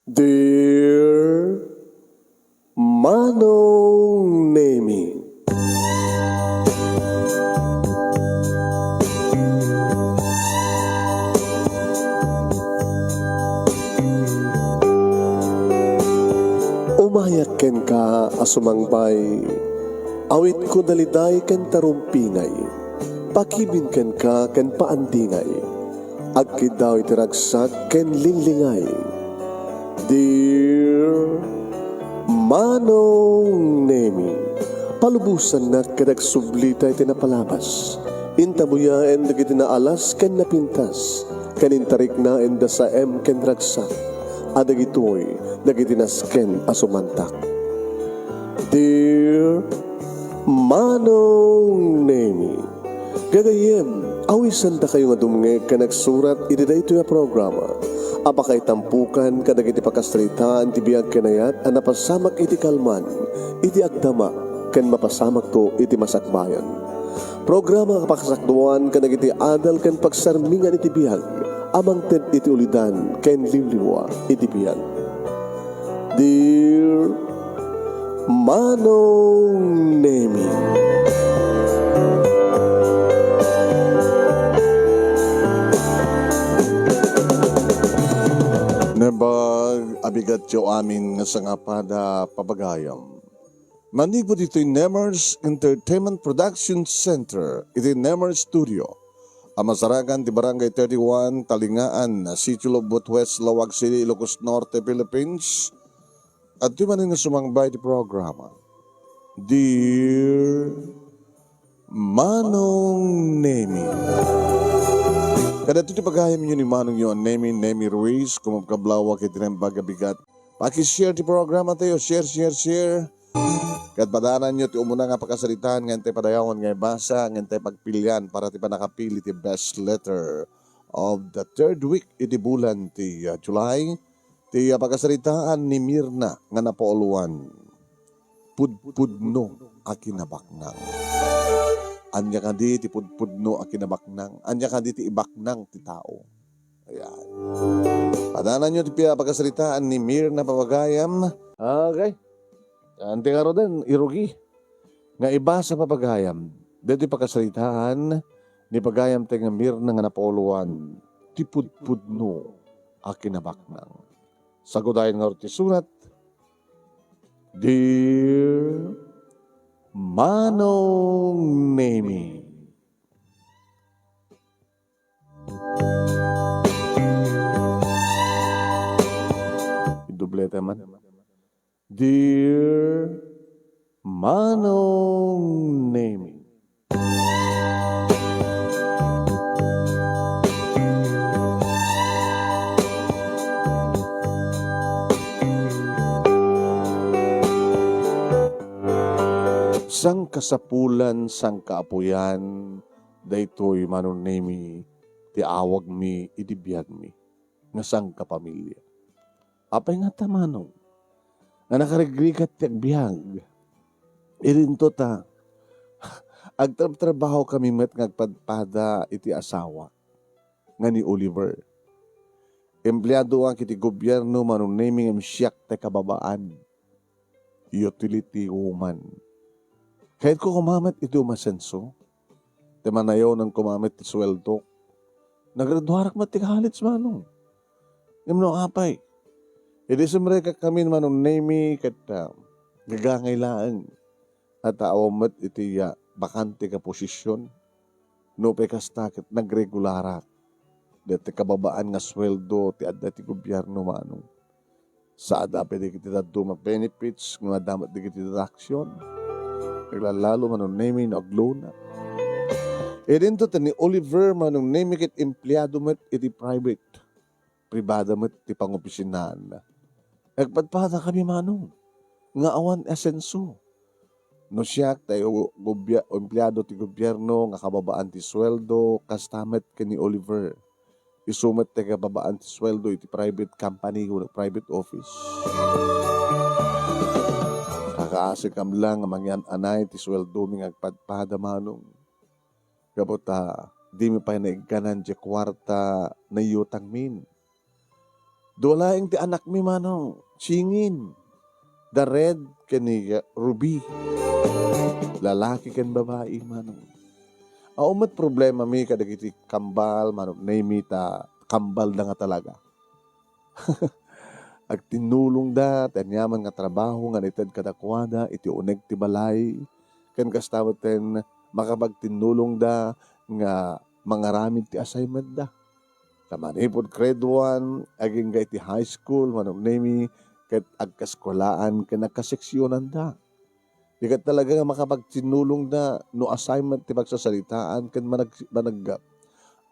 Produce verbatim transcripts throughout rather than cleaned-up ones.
Dear Manong Nemi. Umayak kenka a sumangbay, awitko daliday ken tarumpingay, pakibin kenka ken paandingay, agkiddaw iti ragsak ken linglingay. Dear Manong Nemi, palubosannak ket agsublita iti napalabas. Intabuyaen dagiti naalas ken napintas, ken intariknaen da saem ken ragsak, a dagitoy dagiti nasken a sumantak. Dear Manong Nemi, gagayyem, awisandakayo nga dumngeg ken agsurat iti daytoy a programa a pakaitampokan kadagiti pakasaritaan ti biag ken ayat a napasamak iti kalman, iti agdama, ken mapasamakto iti masakbayan. Programa a pakasakduan kadagiti adal ken pagsarmingan iti biag a mangted iti ulidan ken liwliwa iti biag. Dear Manong Nemi. Naimbag a bigatyo amin nga sangapada, papagayam. Manipud iti Nemers Entertainment Production Center, iti Nemers Studio, a masarakan ti Barangay thirty-one, Talingaan, Sitio Lobot West, Laoag City, Ilocos Norte, Philippines, adtoy manen nga sumangbay ti programa. Dear Manong Nemi. Kadagitoy ti pagayamyo ni Manongyo a Nemi, Nemi Ruiz, kumabkablawak iti naimbag a bigat. Paki-share ti programa tayo, share, share, share. Ket padananyo ti umuna nga pakasaritaan nga intay padayawan nga ibasa, nga intay pagpilian para ti pannakapili ti best letter of the third week iti bulan ti, ah, July. Ti, ah, pakasaritaan ni Mirna nga napauluan, pudpudno a kinabaknang. Ania kadi ti pudpudno a kinabaknang? Ania kadi ti ibaknang ti tao? Ayan. Padananyo ti pia-, pakasaritaan ni Mirna, papagayam. Okay. Anti ngaruden, irugi nga ibasa, papagayam. Daytoy pakasaritaan ni pagayam tayo nga Mirna nga napauluan, ti pudpudno a kinabaknang. Sagudayen ngarud ti surat, Dear Manong Nemi. Idobleta man. Dear Manong Nemi. Sangkasapulan, sangkaapuyan, daytoy Manong Nemi ti awagmi idi biagmi nga sangkapamilya. Apay ngata, Manong, nga nakarigrigat ti agbiag? Idinto ta, agtrabtrabahokami met nga agpadpada iti asawa nga ni Oliver. Empleadoak iti gobierno, Manong Nemi, ngem siak ti kababaan. Utility woman. Kayatko koma met iti umasenso. Ti manayonan koma met ti sueldo. Nagraduarak met ti college, Manong. Ngem no apay, idi sumrekak kami ni Manong Nemi ket, ah, gagangay laeng a tao met iti, ah, bakante nga posisyon. Nupay kasta ket nagregularak. Daytoy kababaan nga sueldo ti adda ti gobierno, Manong. Saad a pay dagiti dadduma benefits nga adda met dagiti deduction. Naglalalo, Manong Nemi, no aglona. Idinto ti ni Oliver, Manong Nemi, ket empleado met iti private. Pribada met ti pangopisinaanna. Agpadpadakami, Manong, nga awan asenso. No siak, tay gobie-, empleado ti gobierno nga kababaan ti sueldo, kasta met ken ni Oliver. Isu met ti kababaan ti sueldo iti private company wenno private office. Kakaasingkami la nga mangian-anay ti sueldomi nga agpadpada, Manong. Gapu ta dimi pay naigganan diay kuarta naiyutangmin. Dua laeng ti anakmi, manong. Chingin. Da Red ken ni Ruby. Lalaki ken babai, manong. Awan met problemami kadagiti kambal, Manong Nemi, ta kambalda nga talaga. Agtinnulongda ti aniaman nga trabaho nga naited kadakuada iti uneg ti balay, ken kasta metten makapagtinnulongda nga mangaramid ti assignmentda. Ta manipud grade one, agingga iti high school, Manong Nemi, ket agkaeskuelaan ken agkaseksionanda. Di ket talaga nga makapagtinnulongda no assignment ti pagsasaritaan ken manag-, manag-,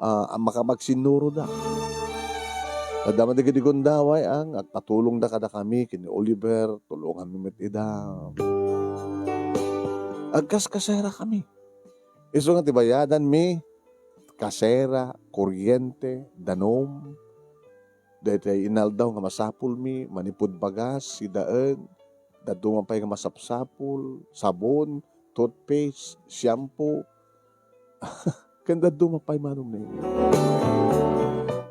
ah, makapagsinnuroda. Adda man dagiti gundaway, ang agpatulongda kadakami ken ni Oliver, tulonganmi met ida. Agkaskaserakami. Isu nga ti bayadanmi, kasera, kuryente, danum, daytoy inaldaw nga masapulmi, manipud bagas, sidaen, dadduma pay nga masapsapul, sabon, toothpaste, shampoo, ken dadduma pay, Manong Nemi.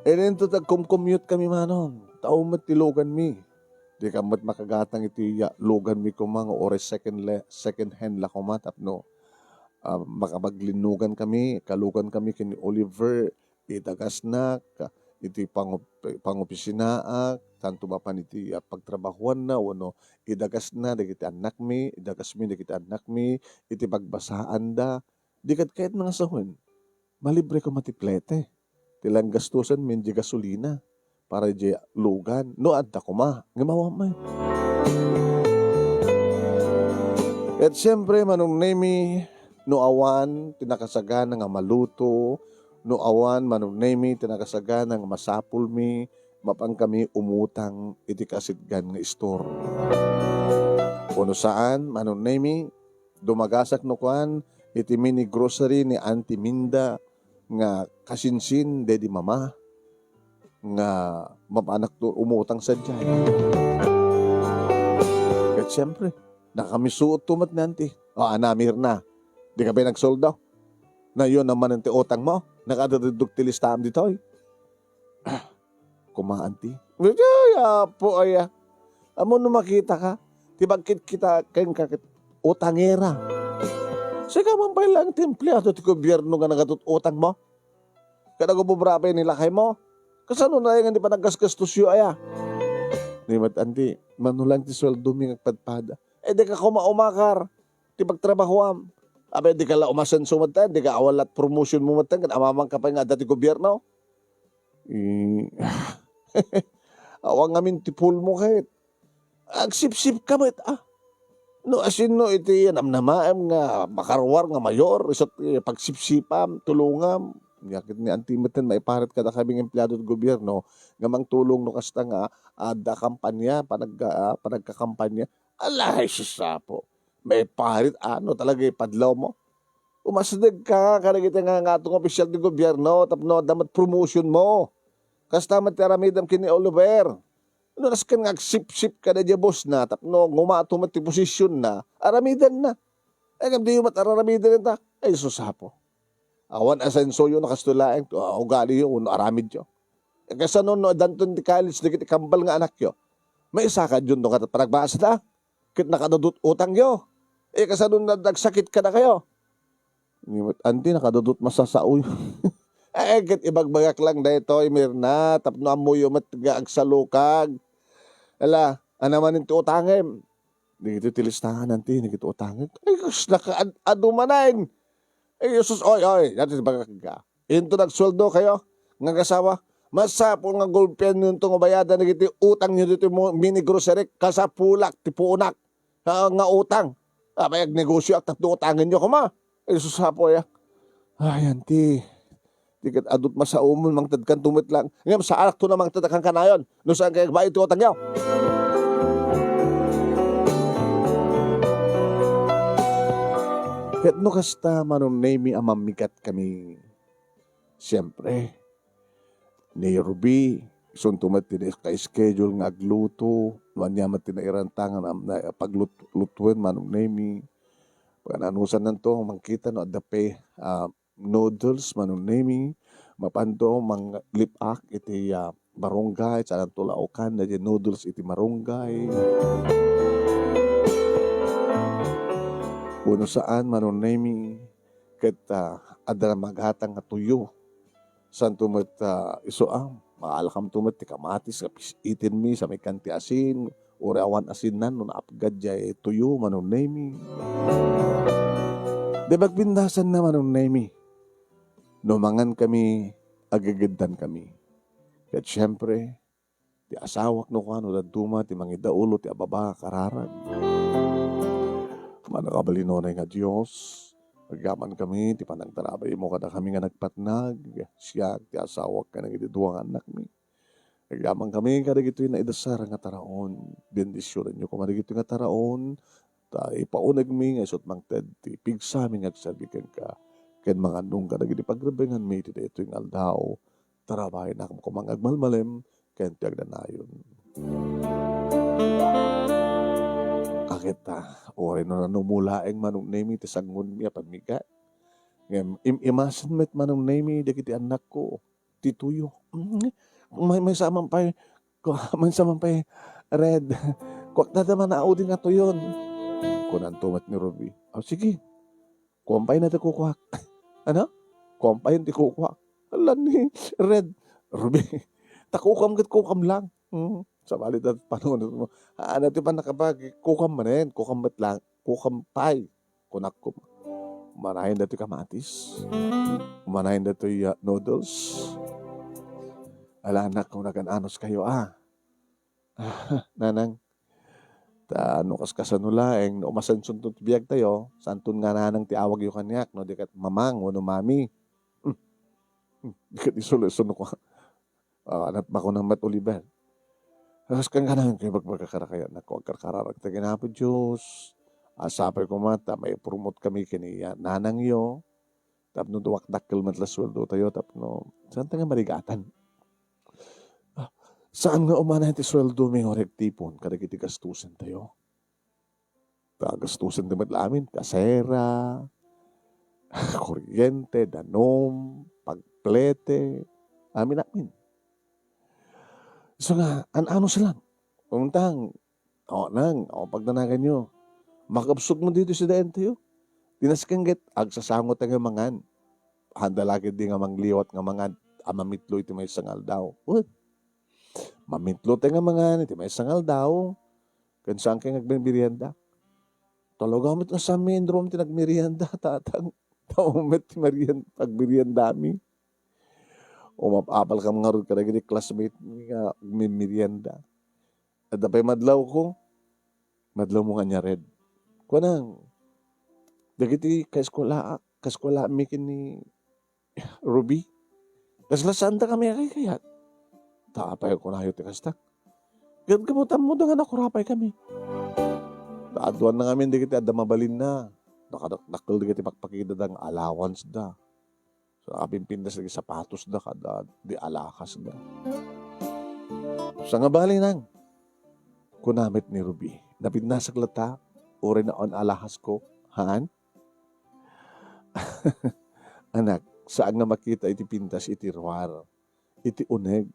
Inton ta agkumkumyot kami, manong, tao met ti luganmi. Di ka met makagatang iti ya-, luganmi koma nga uray second le-, second hand la koma tapno, ah, makapaglinnugan kami, kalugan kami ken ni Oliver, idagasnak iti pangup-, pangopisinaak, tanto mapan iti, ah, pagtrabahoanna, wenno idagasna dagiti annakmi, idagasmi dagiti annakmi iti pagbasaanda. Di ket kayatna nga sawen, malibre koma ti plete, ti langgastosanmi iti gasolina para idiay lugan, no adda koma, ngem awan met. Ket siempre, Manong Nemi, no awan ti nakasagana nga maluto, no awan, Manong Nemi, ti nakasagana nga masapulmi, mapankami umutang iti kasidgan nga istor. Wenno saan, Manong Nemi, dumagasak no kuan iti mini grocery ni Auntie Minda nga kasinsin daydi mama nga mapanak to umutang sadiay. Ket siempre, nakamisuot to met ni Auntie. O, anamir na. Di ka pay nagsoldo? Nayon naman ti utang mo? Nakadaduddog ti listaam ditoy. Kumaan ti, ay, apo, aya. Ammom no makita ka, ti bagkit kita kenka ket utangera. Sika man pay laeng ti empleado ti gobierno nga nagadut utang mo? Kada gububra pay ni lakay mo? Kasano na yan nga di panaggasgastos yo, aya? Ni met, Auntie, mano lang ti sueldo mi nga agpadpada. Eh, di ka koma umakar ti pagtrabahoam. Abay, di ka la umasenso met, di ka awan lat promotion mo met, ken amaman ka pay nga adda ti gobierno. Eh, awan ngamin ti pulmo ket agsipsip ka met, ah. No, asinno iti namnamaem nga makaruar nga mayor, isu ti pagsipsipam, tulongam. Nia ket ni Auntie metten maiparit kadakami nga empleado ti gobierno nga mangtulong no kasta nga adda kampanya, panagka-, ah, panagkakampanya. Ala, Jesus, apo. Maiparit, ano talaga ipadlaw mo? Umasdeg ka kadagiti nga, nga atong opisyal ti gobierno tapno adda met promotion mo. Kasta met ti aramidem ken ni Oliver. No nasken nga agsipsip kada diay boss na tapno ngumato met ti posisyon na, aramiden na. Ay, ngem diyo met ar-aramiden ta. Ay, sus, apo. Awan asensoyo no kastoy laeng ti, ah, ugaliyo wenno aramidyo. Eh, kasano no addanton ti college dagiti kambal nga anakyo? Maisakadyo no ket panagbasada? Ket nakadudut utangyo. Eh, kasano no adda agsakit kadakayo? Ni met, Auntie, nakadudut masasaoyo. Eh, ket ibagbagak lang daytoy, Mirna, tapno ammoyo met nga agsalukag. Ala, ania manen ti utangem? Dagitoy ti listahan, Auntie, dagiti utangek. Ay, kas naka-, ad-, adu manen. Ay, Jesus, oy, oy, dati bagak ka. Inton agsueldo kayo, nga agasawa, masapul nga gulpian nyo nga bayadan dagiti utang nyo ditoy mo-, mini grocery, kasapulak ti puonak, ah, nga utang. Apay, agnegosyo ak tapno utangen nyo koma. Ay, sus, apo, ya. Ay, Auntie. Di ket adut masaomon, mangted kanto met lang. Ngem saanak to na mangted a kankanayon. No saan kay agbayad ti utangyo. Ket no kasta, Manong Nemi, a mammigat kami, siempre, ni Ruby, isunto met ti naka-schedule nga agluto, no ania met ti nairantangan a, na, paglut-, lutoen, Manong Nemi. Pagananusan nanto, mangkita no adda pay, ah, noodles, Manong Nemi, mapanto manglip-ak iti, ah, barunggay, saanto la ukan daydiay noodles iti barunggay. Wenno saan, Manong Nemy, ket, ah, adda magatang nga tuyo. Saanto met, ah, isu a, maalakamto met ti kamatis nga pis-itinmi, sa maikkan ti asin, uray awan asinnan no naapgad diay tuyo, Manong Nemy. Di bagpindasanna, Manong Nemy. No mangankami, agegeddankami. Ket siempre, ti asawak no kuano dadduma ti mangidaulo ti ababa a kararag. Mano kabalin unay nga Dios, agyamankami ti panagtarabaymo kadakami nga nagpatnag, siak, ti asawak, ken dagiti dua nga annakmi. Agyamankami kadagitoy naidasar nga taraon. Bendisionanyo koma dagitoy nga taraon, ta ipaunegmi nga isu ti mangted ti pigsami nga agserbi kenka, ken mangannong kadagiti pagrebenganmi iti daytoy nga aldaw. Tarabayennak koma nga agmalmalem ken ti agnanayon. Ket, ah, uray no nanumolaeng Manong Nemy ti sangonmi a pammigat. Ngem im-imasen met Manong Nemy dagiti annakko ti tuyo. Mm, may, maysa man pay, ku-, maysa man pay, Red. Kuak dada manaudi nga tuyon. Kunanto met ni Ruby. "O, sige. Kuam pay na ti kukuak." "Ano? Kuam pay ti kukuak?" "Ala ni Red, Ruby. Ta kukam ket kukam lang." Hmm. Sabali da panunot mo. Ano ti pannakabagi? "Kukam manen, kukam met lang, kukam pay." Kunak koma. Umanayen datoy kamatis. Umanayen datoy, ah, noodles. "Ala, anak, kunak, an-anos kayo, ah." "Nanang, ta no kas-, kasano laeng, no umasensionto ti biag tayo, saanton nga nanang ti awagyo kaniak, no di ket mamang wenno mami." Hmm. Hmm. Di ket isu la isu no kua-, ah, nat-, makunak met Oliver. Kas kan kanang kay bagbaga kadakayo, anak, agkarkararag ta ken Apo Dios. Sapay koma ta maipromote kami ken ni nanangyo. Tapno duak dakkel met la sueldo tayo, tapno saan ta nga marigatan. Ah, saan nga umanayen ti sueldomi nga agtipon kadagiti gastusen tayo? Ta gastusen ti met la amin, kasera, kuryente, danum, pagplete, amin, amin. So nga, an-anos lang. Untang, o, nang, o, pagdanaganyo. Makabsog mo dito sa daan tayo. Di nasken ket, agsasango tayo mangan. Handa lagi di nga mangliwat nga mangan, a mamitlo iti maysa nga aldaw. Uy, mamitlo tayo nga mangan iti maysa nga aldaw. Ken saan kayo agmerienda? Talaga met nga saan mi, Indrom, ti nagmerienda, tatang. Tao met ti marian-, pagmeriendami. Umap-apal kam ngarud kadagiti classmate mi nga agmemerienda. Adda pay madlawko, madlawmo nga ania, Red? Kunang, dagiti kaeskuela-, kaeskuelaanmi ken ni Ruby, kasla saanda kami a kaykayat. Ta apay kunayo ti kasta? Ket gapu ta ammod nga nakurapay kami. Ta aduan na ngamin dagiti adda mabalinna. Nakadakdakkel dagiti pakpakidada nga allowance da. So, apimpindas dagiti sapatos da kada di alahas da. Sa nga bali nang, kuna met ni Ruby, napinnasak latta, uray no awan alahas ko, haan? Anak, saan nga makita iti pintas iti ruar, iti uneg.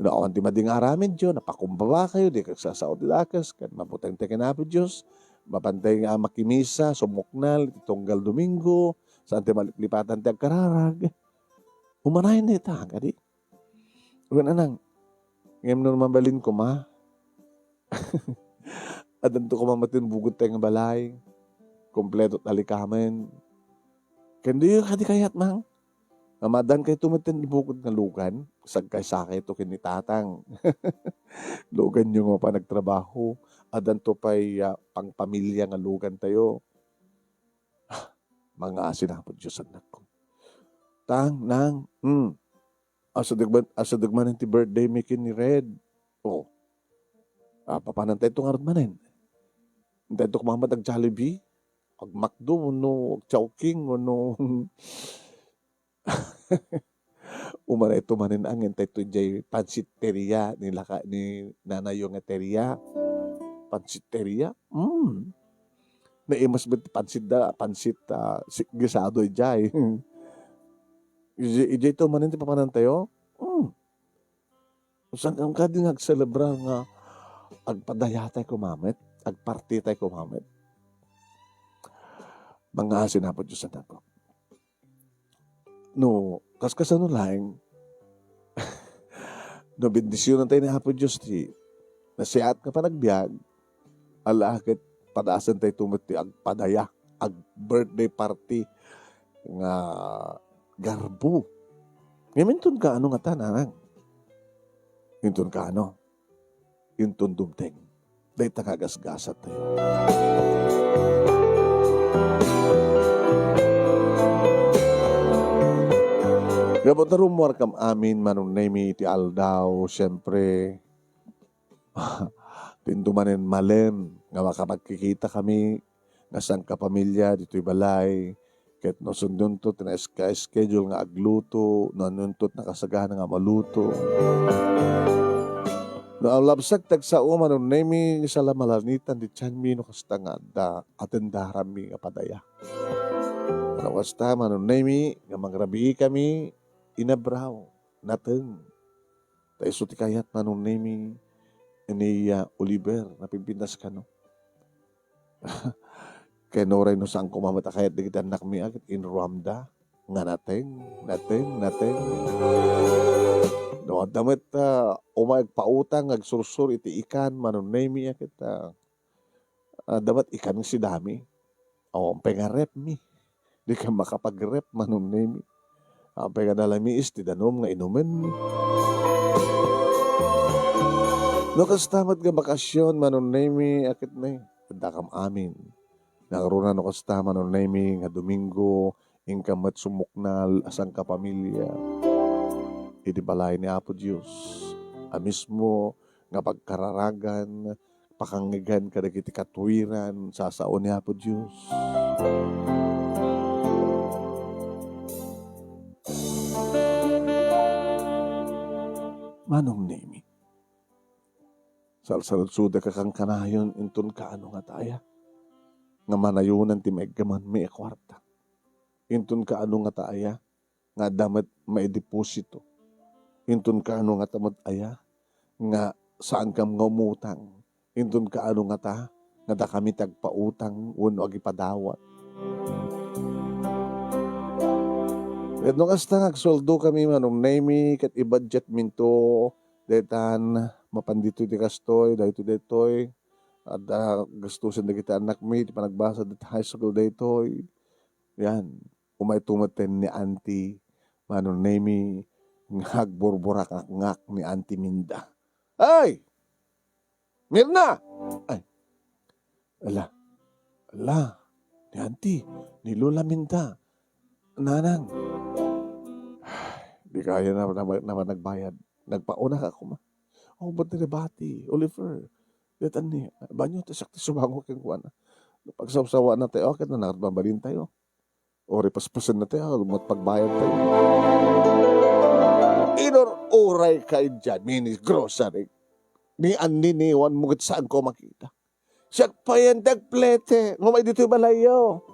No awan ti madi nga aramidyo, napakumbaba kayo, di kagsasao ti dakes, ken mabuteng ti ken Apo Dios, mapantay nga makimisa, sumuknal iti tunggal Domingo, saan ti maliplipatan ti agkararag. Umanayen dayta, kadi? Wen anang, ngem no mabalin koma, addanto koma met ti bukod tayo nga balay, kompleto ti alikamen. Ken diyo kadi kayat, mang? Nga maaddaan kayto met ti bukod nga lugan, sagkaysakayto ken ni Tatang. Luganyo nga panagtrabaho, addanto pay, ah, pangpamilya nga lugan tayo. Mangngaasin Apo Dios, annakko. Tang, nang, hmm. Asadeg man, asadeg manen ti birthday mi ken ni Red. Oh. Ah, papanantayto ngarud manen? Intayto koma met ag-Jollibee, ag-McDo, wenno ag-Chowking, wenno umanayto manen, ah, intayto idiay pansiteria ni laka-, ni nanayo nga teria. Pansiteria? Mm. Naimas met ti pansit da, pansit, ah, si-, gisado idiay. Iji-, ijayto manen ti papanantayo? Mm. Saan kadi nga agselebrar nga agpadayatay koma met, agpartitay koma met? Mangngaasin Apo Dios, anakko. No, kas-, kasano laeng, no bendisionantayo ni Apo Dios ti nasayaat nga panagbiag, ala ket padasentayto met ti agpadaya, ag-birthday party nga garbo. Ngem inton kaano ngata, nanang? Inton kaano? Inton dumteng dayta nga agasgasattayo. Gapu ta rummuarkam amin, Manong Nemy, iti aldaw, siempre, dinto manen malem nga makapagkikitakami nga sangkapamilya ditoy balay, ket no sundonto ti naska-schedule nga agluto, no anonto ti nakasagana nga maluto. No alabsak ti agsao, Manong Nemy, sala malanitan ti tianmi no kasta nga adda atendaranmi nga padaya. No kasta, Manong Nemy, nga mangrabiikami, inabraw, nateng. Ta isu ti kayat, Manong Nemy, ni, ah, Oliver, napimpintas kano. Ken uray no saan koma met a kayat dagiti annakmi a ket inruamda nga nateng, nateng, nateng. No adda met, ah, umay agpautang nga agsursur iti ikan, Manong Nemy a ket, ah, adda met ikan nga sidami. Awan pay nga ref mi. Dika makapagref, Manong Nemy. Apay nga nalamiis ti danum nga inumen. No kasta met nga bakasyon, Manong Nemy, a ket ne, addakam amin. Nangruna no kasta, Manong Nemy, nga Domingo, inka met sumuknal a sangkapamilya iti balay ni Apo Dios a mismo nga pagkararagan, pakangngegan kadagiti katuiran sasao ni Apo Dios. Manong Nemy, salsaludsodek a kankanayon inton kaano ngata aya nga manayonan ti maiggamanmi a kuarta. Inton kaano ngata aya nga adda met maideposito. Inton kaano ngata met aya nga saankam nga umutang. Inton kaano ngata nga dakami ti agpautang wenno agipadawat. Ket no kasta nga agsueldokami, Manong Nemy, ket i-budgetminto, daytan, mapan ditoy ti kastoy, daytoy, daytoy, adda gastusen dagiti annakmi, ti panagbasad iti high school daytoy. Yan. Umayto metten ni Auntie Manong Nemy nga agburburakakngak ni Auntie Minda. "Ay! Mirna!" Ay. Ala. Ala. Ni Auntie, ni Lola Minda. Nanang. Di kaya na, na, na nagbayad. Nagpauna ka kuma. Oh, ba't nabati? Oliver. Daytan ni, banyo, ta siak ti sumango kenkuana. Pagsawsawanatayo, ket na, nagbabalintayo. Uray paspasennatayo, ket pagbayadtayo. Inur-urayka idiay mini grocery. Ni anniniwan mo ket saanko makita. Siak pay ti agplete, ngem ay ditoy balayyo.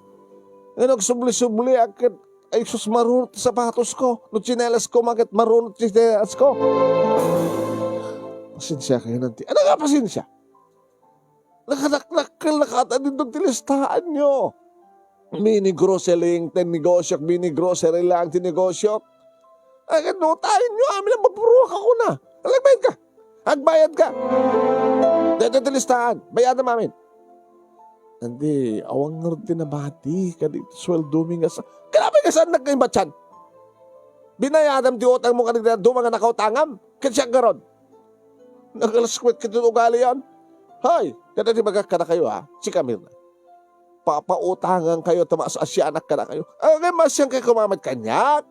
Ngem agsubli-subliak ket, ay sus, marunot ti sapatosko. No tsinelas ko, maket marunot ti tsinelas ko. Pasensia kayo nanti. Ano nga pasensia? Nakadakdakkel, nakatadindog ti listaanyo. Mini grocery lang ti negosyo, mini grocery lang ti negosyo. Ay, no, tayo nyo, amin ang mapuruak ako na. Nagbayad ka. Agbayad ka. Dito ti listahan. Bayad na mamin. Hindi, awang nga ti nabati, kadi sweldo mi nga sa, kailangan ka saan nagkaimbatsan? Binayadam ti utang mo kanina, dumang nga nakautangam. Kasi ang garon. Nagalaskwet ka dito ugali yan. Hoy, kada di bagak ka na kayo, ha? Si Camille na. Papautangan kayo, ta maas-asyanak ka na kayo. Ay, masyang kayo kumamit kanyak.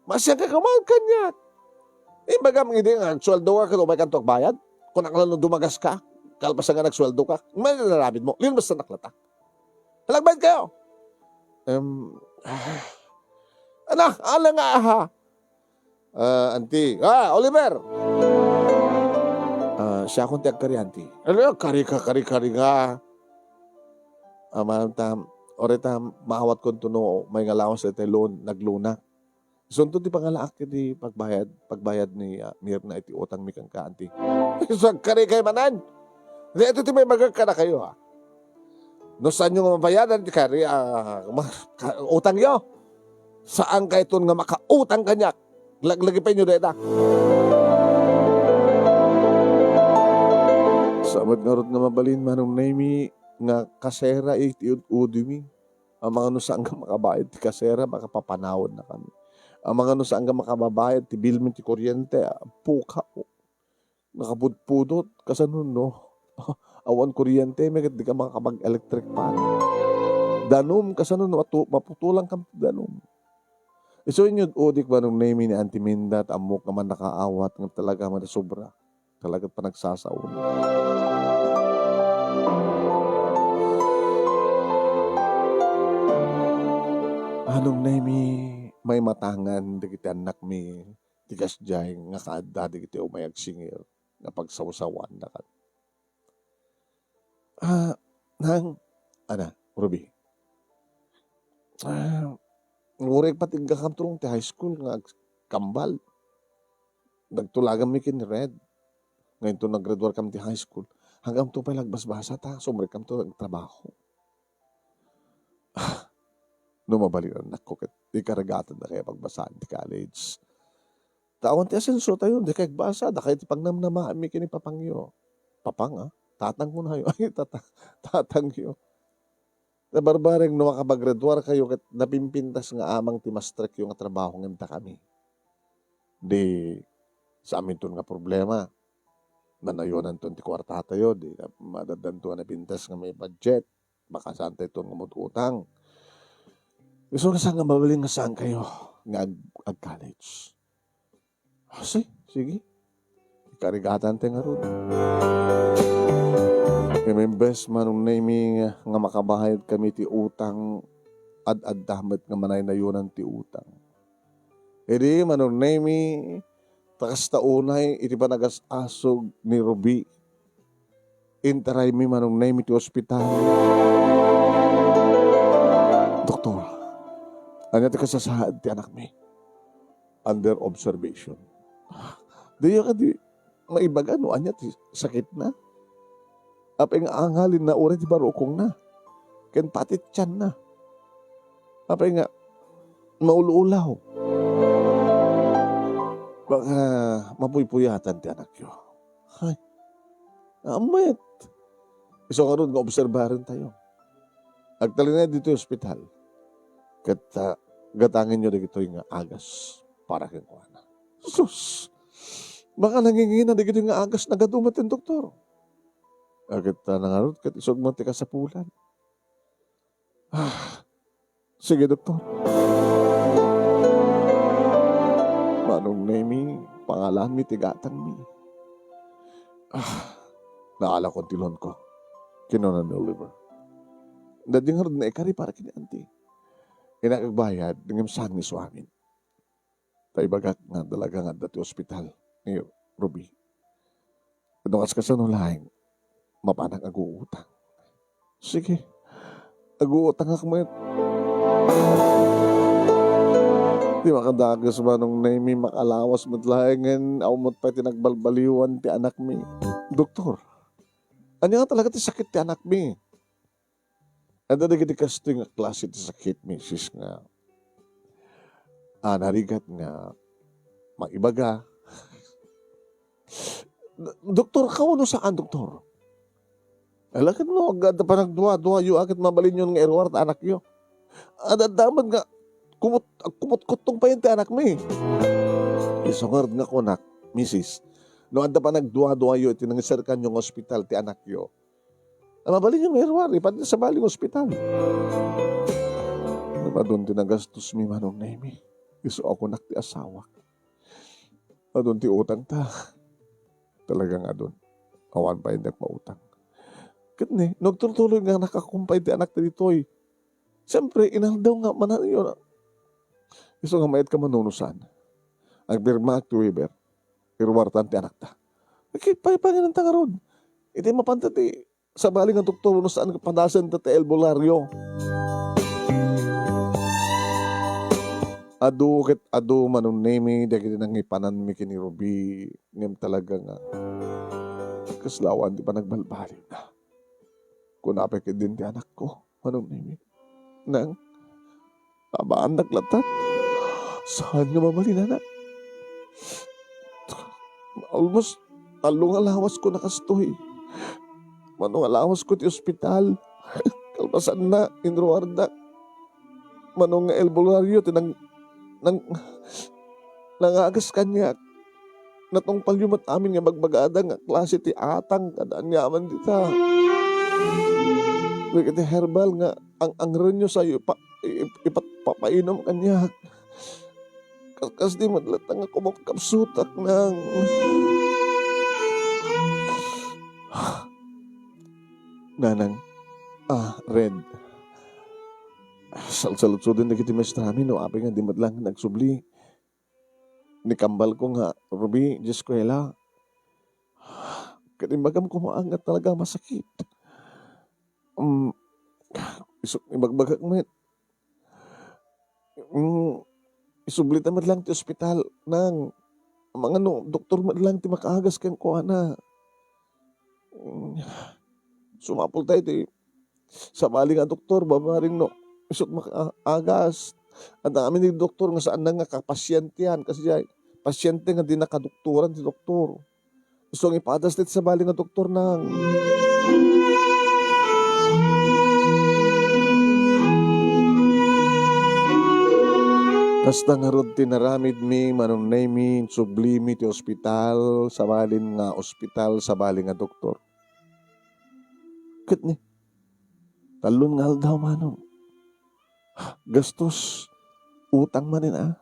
Masyang kayo kumamit kanyak. Imbagam idi nga, sweldo ka, kung umay ka nagbayad? Kung ang lalo dumagas ka, kalpasan nga nagsweldo ka, may nalabid mo, linbas na naklata. Nagbayad kayo. Em, ah, anak, ala nga, aha. Ah, anti. Ah, Oliver! Ah, siakon ti agkari, anti. Ano, kari ka, kari, kari nga. Ah, ma'am, tam, ore tam, maawat ko to no, may nga lawas iti loan, nagluna. Isunto ti pangalaak iti pagbayad, pagbayad ni, ah, Mirna iti utangmi kenka, anti. Sagkarikay manen. Daytoy ti maibagak kadakayo, ha. No saanyo nga mabayadan ti kari-, ah, ma-, ka-, utangyo, saankayton nga makautang kaniak. Laglagipayonyo dayta. Sa met ngarud nga mabalin, Manong Nemy, nga kasera iti ud-udimi. Amangan no saan nga makabayad ti kasera, makapapanawen na kami. Amangan no saan nga makababayad ti bilmi ti kuryente, ah, pukaw. Nakapudpudot, kasano no? Awan kuryente, met dika makapag-electric fan. Danum, kasano no atu-, maputulan kam ti danum. Isu inyo udik, Manong Nemy, ni Auntie Minda, ta ammok nga mannakaawat, nga talaga manasobra. Talaga panagsasaon. Manong Nemy, maimatangan dagiti annakmi, ti kasdiay nga kaadda dagiti umay agsingir nga pagsawsawaanna kan. Ah, nang, ana, Ruby. Ah, uray pati aggakamto ti high school nga ag-, kambal. Nagtulaganmi ken ni Red. Ngem inton nag-graduar kam ti high school, hanggang to pay lagbasbasa ta, sumrekkamto agtrabaho. Ah, no mabalin, annakko, ket ikarigatan da kaya pagbasaan ti college. Ta awan ti asenso tayo, di kay agbasa, dakay ti pangnamnamaanmi ken ni papangyo. Papang, ah? Tatang ko na, ay, tata-, tatangyo. Ta barbareng no makapag-graduar kayo ket napimpintas nga amang ti mastrekyo nga trabaho ngem dakami. Di, sa aminton nga problema, nanayonanton ti kuartatayo, di na-, madaddanto nga napintas nga may budget, baka saantayton nga umut-utang. Isu nga saan nga mabalin nga saan kayo nga ag-, ag-college. Ah, si-, sige. Ikarigatan ti ngarud. Ngem imbes, Manong Nemy, nga makabayad kami ti utang, ad-adda met nga manaynayonan ti utang. Idi, Manong Nemy, ta kasta unay iti panagas-asog ni Ruby, intaraymi, Manong Nemy, ti ospital. Doktor, ania ti kasasaad ti anakmi? Under observation. Diyo kadi maibaga no ania ti sakitna? Apay nga angalinna uray ti barukongna ken pati ti tianna. Apay nga maul-ulaw. Baka mapuypuyatan ti anakyo. Hay. Amet. Isu ngarud nga obserbarentayo. Agtalinayo ditoy ospital. Ket, ah, gatangenyo dagitoy nga agas para kenkuana. Sus! Baka nangingina dagitoy nga agas, nagadu met ti doktor. Ah, ket, ah, nangarud ket isog met ti kasapulan. Ah, sige, doktor. Manong Nemy, pangalanmi ti gatangmi. Ah, naalakon ti loan ko, kinuna ni Oliver. Daydi ngarud nga ikari para ken ni Auntie. Innak agbayad, ngem saan nga isu amin. Ta ibagak nga talaga nga adda ti ospital ni Ruby. No kas-, kasano laeng, mapanak aguutang. Sige, aguutangak met. Di makadagus, Manong Nemy, makalawas met laengen, awan met pay ti nagbalbaliwan ti anakmi. Doktor, ania nga talaga ti sakit ti anakmi? Adda dagiti kastoy nga klase ti sakit, misis, nga, ah, narigat nga maibaga. Doktor, kaano saan, doktor? Ala, ket no, adda panagdua-duayo, ket mabalinyon nga iruar ta anakyo. Adda, adda met nga kumut-, kumutkuttong pay ti anakmi. Isu ngarud nga kunak, misis, no adda panagdua-duayo iti nangiserkanyo nga ospital ti anakyo, a, mabalinyo nga iruar, ipadyo sabali nga ospital. Ngem adun ti nagastosmi, Manong Nemy. Isu a kunak ti asawak. Adun ti utangta. Talaga nga adun. Awan pay indak mautang. Ket ni, no agturtuloy nga nakakumpay ti anakta ditoy, siempre, inaldaw nga mananayon. Isu nga mayat ka manunusan. Agpirmaak ti waiver. Iruartan ti anakta. Agkipaypayananta ngarud. Iti mapanta ti sabali nga doktor no saan nga padasenta ti albularyo. Adu ket adu, Manong Nemi, dagiti nangipananmi ken ni Ruby, ngem talaga nga kasla awan ti panagbalbaliwna. Kuna pay ketdin ti anakko, Manong Nemi. Nang, abaannak latta. Saan nga mabalin, anak? Almost tallo nga lawasko nakastoy. Mano nga lawasko ti ospital. Kalpasanna, inruarda. Mano nga albularyo ti nang-, nang-, nangagas kaniak. Natungpalyo met amin nga bagbagada nga klase ti atang kada aniaman dita. Dagiti herbal nga ang-angrenyo sayo ipa-, ip-, ipat-, papainom kaniak. Kas-, kasdi met latta nga kumapkapsutak, Nang. Nanang, ah, Red, salsaludsodin dagiti maestrami no apay nga di met laeng nagsubli ni kambalko nga Ruby idiay eskuela. Ket imbagam koma nga talaga masakit. Mm, isu-, ibagbagak met. Mm, isublita met laeng ti ospital, Nang. Amangan no doktor met laeng ti makaagas kenkuana. Mm, sumapulta iti sabali nga doktor, babaring no isut' makaagas. Adda amin ti doktor nga saanna nga kapasientean, kasdiay, pasiente nga dina kadoktoran ti doktor. Isu nga ipadas ti sabali nga doktor, Nang. Kasta ngarud ti naramidmi, Manong Nemi, insublimi ti ospital, sabalin nga ospital, sabali nga doktor. Ket ni, tallon nga aldaw, Manong. Gastos, utang manen, a.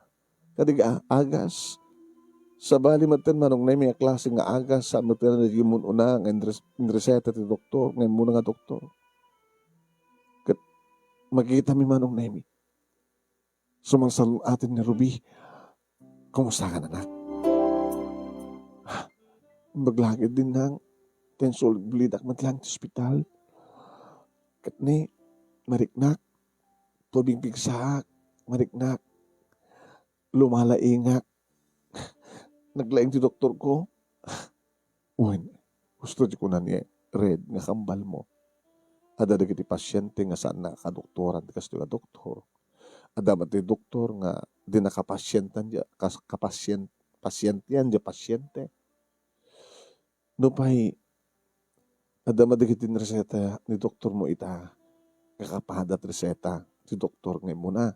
Kadi nga agas. Sabali metten, Manong Nemi, a klase nga agas, saan metten a di mun-una nga inres-, inreseta ti doktor, nga immuna nga doktor. Ket makitami, Manong Nemi. Sumalsalun-aten ni Ruby. Kumusta ka, anak? Imbag la ketdin, Nang, ta insublidak met laeng ti ospital. Ket ni, mariknak, tubig pigsaak, mariknak, lumalaingak. Naglaing ti doktorko. Wen, husto ti kuna ni Red nga kambalmo. Adda dagiti pasiente nga saanna a kadoktoran ti kastoy a doktor. Adda met ti doktor nga dina kapasientan dia, kas-, kapasien-, pasientean dia pasiente. Nupay adda met dagiti inreseta ni doktormo ita, nga kapada ti reseta ti doktor nga immuna.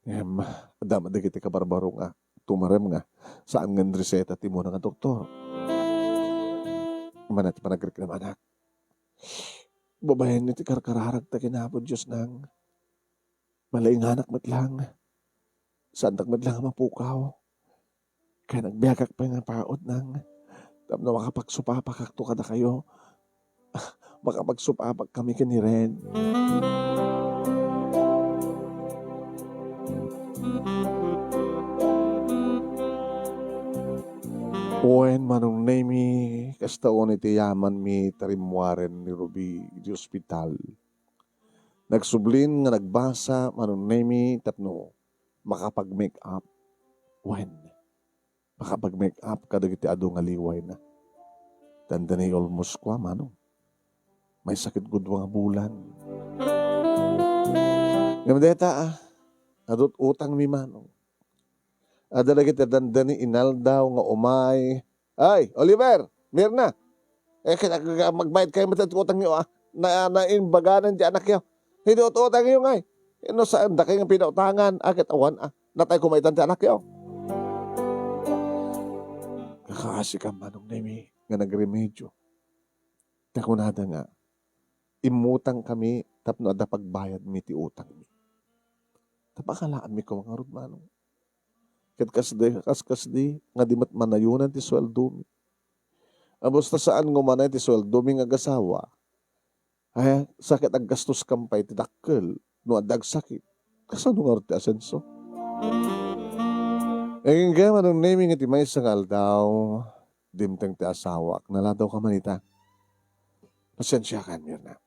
Ngem adda met dagiti kabarbaro nga tumarem nga saan nga inreseta ti immuna nga doktor. Immuna ti panagreklamo, anak. Babaen iti karkararagta ken Apo Dios, Nang. Malainganak met laeng. Saandak met laeng a mapukaw. Kaya nagbiagak pay nga paut, Nang, tapno makapagsupapakakto kadakayo. Makapagsupapakami ken ni Red. Wen, Manong Nemi, kasta unay ti yamanmi ta rimmuaren ni Ruby iti ospital. Nagsublin nga nagbasa, Manong Nemi, tapno makapag-make up. Wen, makapag-make up kadagiti adu nga liwayna. Dandani almost kua, Manong. Maysa ket ket dua nga bulan. Ngem dayta, a, adut utangmi, Manong. Adda dagiti dandani inaldaw nga umay. Ay, Oliver, Mirna. Eh, kaya, kaya magbayad kayo met ti utangyo, a. Na, naimbaganan ti anakyo. Idi ut-utangyo ngay. No, saandakayo nga pinautangan, a, ket awan, a. Natay kumaytan ti anakyo. Kakaasi ka, Manong Nemi, nga nagremedyo. Ta kunada nga, immutangkami tapno adda pagbayadmi ti utangmi. Ta pakalaanmi koma ngarud, Manong. Ket kasdi, kas-, kasdi nga di met manayonan ti sueldomi. A, basta saan nga umanay ti sueldomi nga agasawa, ay, sa ket aggastoskam pay ti dakkel no adda agsakit. Kasano ngarud ti asenso? Agingga, Manong Nemi, nga ti maysa nga aldaw, dimteng ti asawak. Naladaw ka man ita. Pasensiakan, Mirna.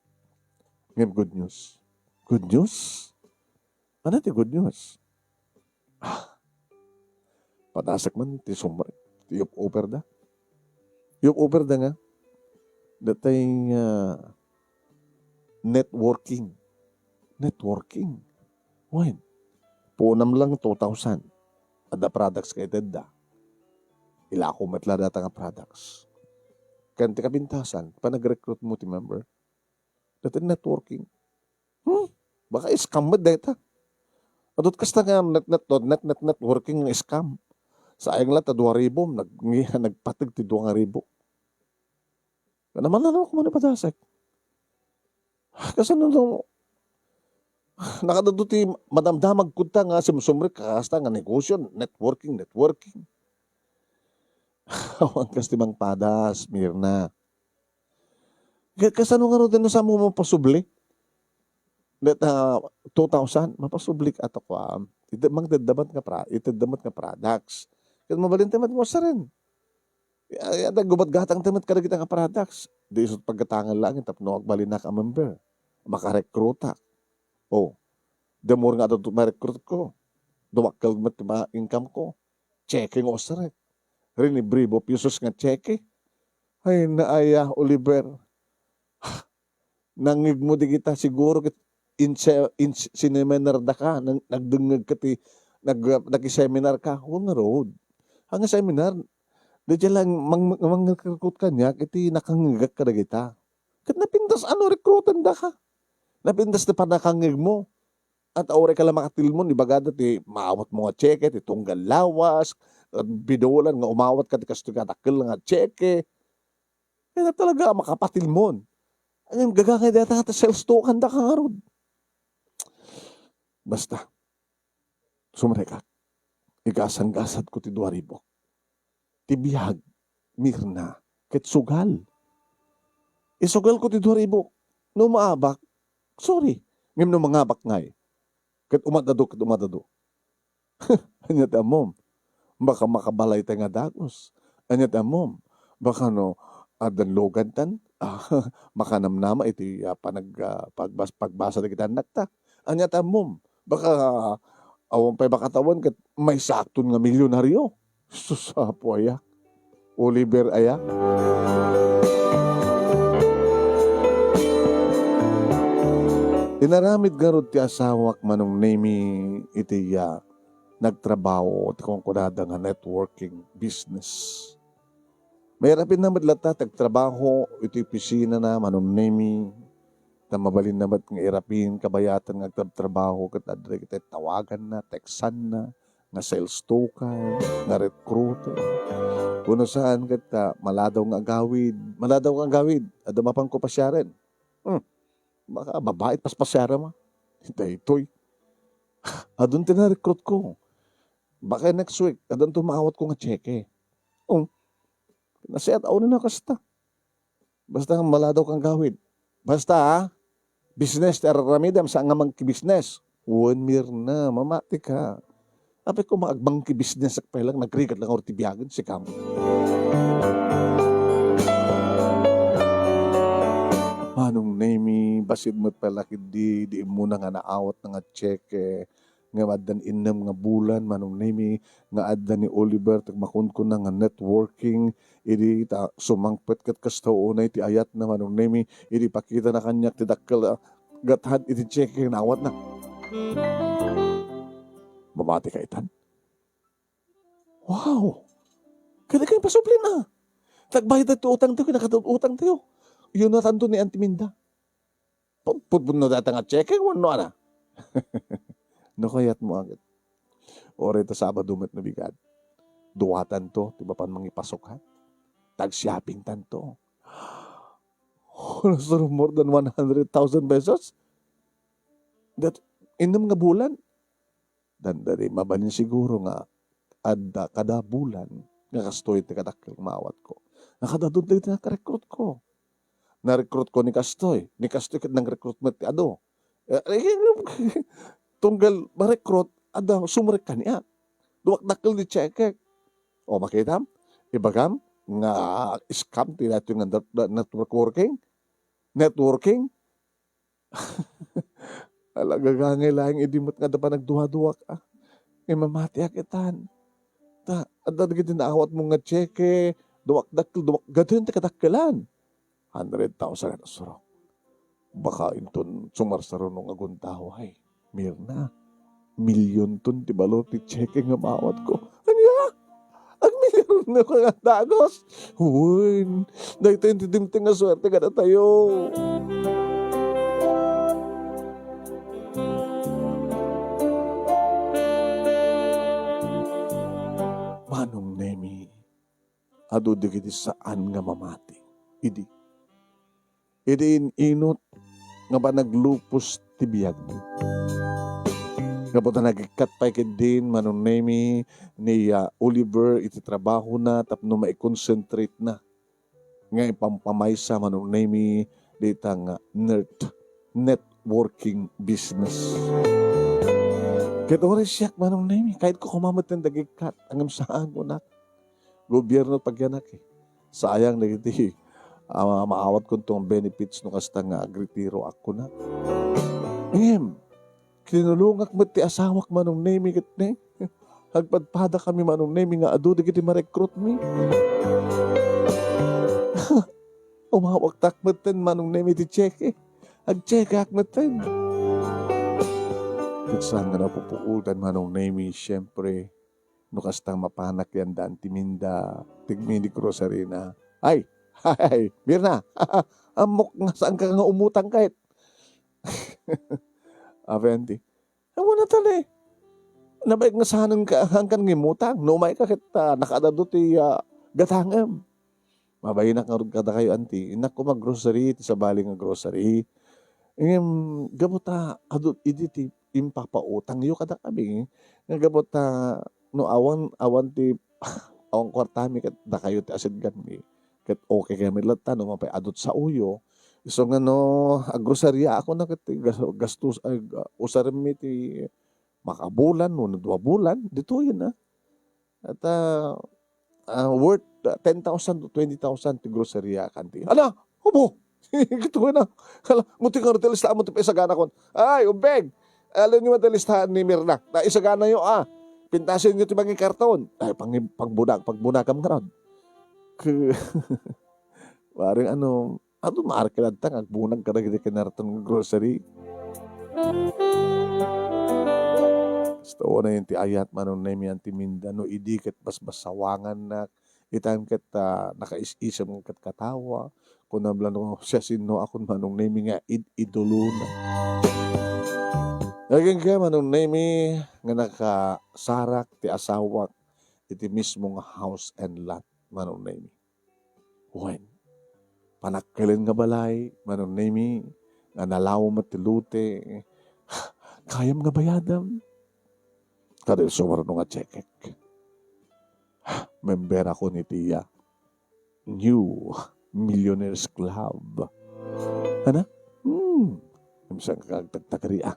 Ngem good news. Good news? Ano ti good news? Ah, padasek man ti sumrek, ti yop-, offer da. Yop-, offer da nga, datay nga networking. Networking? Wen, puonam lang two thousand. Adda products nga itedda. Ilako met la data nga products. Ken ti kapintasan, panag-recruit mo ti member. Dati networking. Hmm? Baka scam met dayta. Adut kasta nga net, net, net, net, networking nga scam. Sayang la ta dua ribu, nag-, nagpateg ti dua nga ribu. Naman na ako man ipadasek. Kasano no, nakadado ti madamdamag kunta nga simsumrek ka kasta nga negosyo, networking, networking. Awan kas ti mangpadas, Mirna. Ka-, kasano nga ron no sa mo mapasubli? That, ah, two thousand, mapasubli ka ato kwa. Iti, mangdaddamat nga pra-, iteddamat nga products. Ket mabalin tayo mat mo sa rin. Ay, ay, gubat-gatang tayo mat kadagita nga products. Di isut paggatangan lang, tapno agbalinak a member. Makarekrutak. Oh, the more nga adto ma-recruit ko, dumakkel met ti ma-income ko. Checking usarek. Rinibribo pesos nga cheque. Ay, naaya, Oliver. Nangngegmo digita siguro ket inse-, ins-, sineminardaka, nag-, nagdengngegka ti, nag-, nakiseminarka. Wen ngarud. Haan nga seminar, daydiay lang mang-, mangrekrutka kaniak iti nakangngegak kadagita. Ket napintas a no rekrutendaka. Napintas ti pannakangngegmo. At uray ka la makatilmon, ibagada ti maawatmo nga cheque, ti tunggal lawas, ket bidulan nga umawat ka ti kastoy kadakkel nga cheque. Kaya talaga makapatilmon. Ngem gagangay dayta nga ti sales token daka ngarud. Basta, sumrekak. Igasanggasatko ti dua ribu. Ti biag, Mirna, ket sugal. Isugalko ti dua ribu. No maabak, sorry. Ngem no mangabak ngay, ket umadado, ket umadado. Ania ti ammom? Baka makabalay tayo nga dagus. Ania ti ammom? Baka no, addan lugan tan, ah, makanamnama iti, ah, panag-, ah, pagbas-, pagbasa dagiti annakta. Ania ti ammom? Baka, awan pay makatawan ket maysa akton nga milyonaryo. Sus, Apo aya. Oliver aya. Inaramid ngarud ti asawak, Manong Nemi, iti, ah, nagtrabaho ti kunkunada nga networking business. Mairapin na met latta ti agtrabaho iti opisina na, Manong Nemi. Ta mabalin na met nga irapin, kabayatan nga agtratrabaho ket adda dagiti tawaganna, textanna, nga sales token, nga recruiter. Kuno saan ket, ah, maladaw nga agawid. Maladaw nga agawid, adda mapanko pasiaren. Hmm. Baka babai ti paspasiarem, a. Daytoy. Adun ti na-recruit ko. Baka next week, adun to maawat ko nga cheque. Oh. Nasiat, awan na kasta. Basta nga maladaw kang gawid. Basta, ha? Business ti ar-aramidem, saan nga mangki-business. Wen, Mirna, mamati ka. Apay ko, maagmangki-business ak pay lang, nagrigat lang ti biagen, sikam. Manong Nemi, bassit met pala ketdi, di immuna nga naawat na nga cheque. Ngem addan innem nga bulan, Manong Nemi, nga adda ni Oliver ti makunkuna nga networking, idi ta sumangpet ket kasta unay ti ayatna, Manong Nemi, idi ipakitana kaniak ti dakkel a gathan iti cheque nga naawatna. Mamati ka itan? Wow! Kadi kayo pasublin, a. Nagbayad ti utang tayo, nakadud utang tayo. Yun na tanto ni Auntie Minda. Put-, putputno dayta nga cheque wenno ania? No kayatmo, aged. Uray ta Sabado met no bigat. Duatanto ti mapan mangipasukhan. Tag-shopping tanto. Almost more than one hundred thousand pesos. That, innem nga bulan. Dandani, mabalin siguro nga adda kada bulan nga kastoy ti kadakkel nga maawatko. Nakadadun dagiti nakarekrut ko. Narekrut ko ni kastoy, ni kastoy ket nangrekrut met ti adu. Eh, eh, tunggal marekrut, adda sumrek kaniak. Duak dakkel ti cheque. O, makitam? Ibagam nga scam ti daytoy nga net-, networking? Networking? Ala, gagangay laeng idi met nga adda panagduaduak, a. Imamatiak itan. Ta, adda dagiti naawatmo nga tseke, dumakdakkel, dumak-, gaden ti kadakkelan. Hundred thousand ket surok. Baka inton sumarsaruno nga guntaw, ay, Mirna, milionton ti balo ti tseke nga maawatko. Ania? Agmilionko nga dagus? Wen, daytoy ti dimteng nga suerte kadatayo. Manong Nemi, adu dagiti saan nga mamati idi, idi in-inut nga panaglupos ti biagmi. Gapu ta nagikkat pay ketdin, Manong Nemi, ni, ah, Oliver iti trabahona tapno maikonsentrate na nga ipampamaysa, Manong Nemi, dita nga nert-, networking business. Ket uray siak, Manong Nemi, kayatko koma met ti nagikkat, ngem saan kunak. Gobierno pagyanak, eh. Sayang dagiti, ah, maawatkonto nga benefits no kasta nga agretiro ak kunak. Ngem, kinulongak met ti asawak, Manong Nemi, ket ne, agpadpadakami, Manong Nemi, nga adu dagiti ma-recruit mi. Umawattak metten, Manong Nemi, ti tseke. Agtsekeak metten. Ket saan nga napupuotan, Manong Nemi, siempre, no kasta mapanak yan daan ti Minda, ti mini grocery na. Ay! Ay! Mirna! Ammok nga saanka nga umutang ket. Apo yan ti, "Awan a tali. Nabayag nga saanka, saankan nga imutang. No umayka ket, ah, nakaadado ti, ah, gatangem." Mabain ngarud kadakayo, anti. Innak koma grocery, ti sabali nga grocery. Ngem, gapu ta, adu, idi ti impapautangyo kadakami, nga gapu ta, no awan, awan ti, awan kuartami ket dakayo ti asidganmi. Ket okay kami latta, no mapay adut saoyo. Isu nga no, agroseriaak na ket ti gas-, gastos, ay, usaremmi ti makabulan, wenno dua bulan, ditoyen, ah. At, ah, ah, worth, ah, ten thousand to twenty thousand ti grocery a kanti. Ala, opo. Ito na. Ala, muti nga ti listahan mo ti paisaganakon. Ay, umbeg. Alam niyo, ti listahan ni Mirna. Ta isaganayo, ah. Pintasenyo ti mangikarton. Ay, pang-, pagbunag, pagbunagam nga ron. K-, Parang ano, adu maarkiladta nga agbunag kadagiti kinarton nga grocery. Kasta unay ti ayat, Manong Nemi, anti Minda, no idi ket basbasawangannak, itan ket, ah, nakaisisem nga ket katawa, kunam la no siasinoakon, Manong Nemi, nga id-idolona. Nagingga, Manong Nemi, nga nakasarak ti asawak iti mismo nga house and lot, Manong Nemi. Wen, panakkelen nga balay, Manong Nemi, nga nalawa met ti lote. Kayam nga bayadam. Kada sumarno nga tsekek. Memberakon iti, ah, New Millionaires Club. Ana? Hmm. Imsan ka agtagtagari, ah.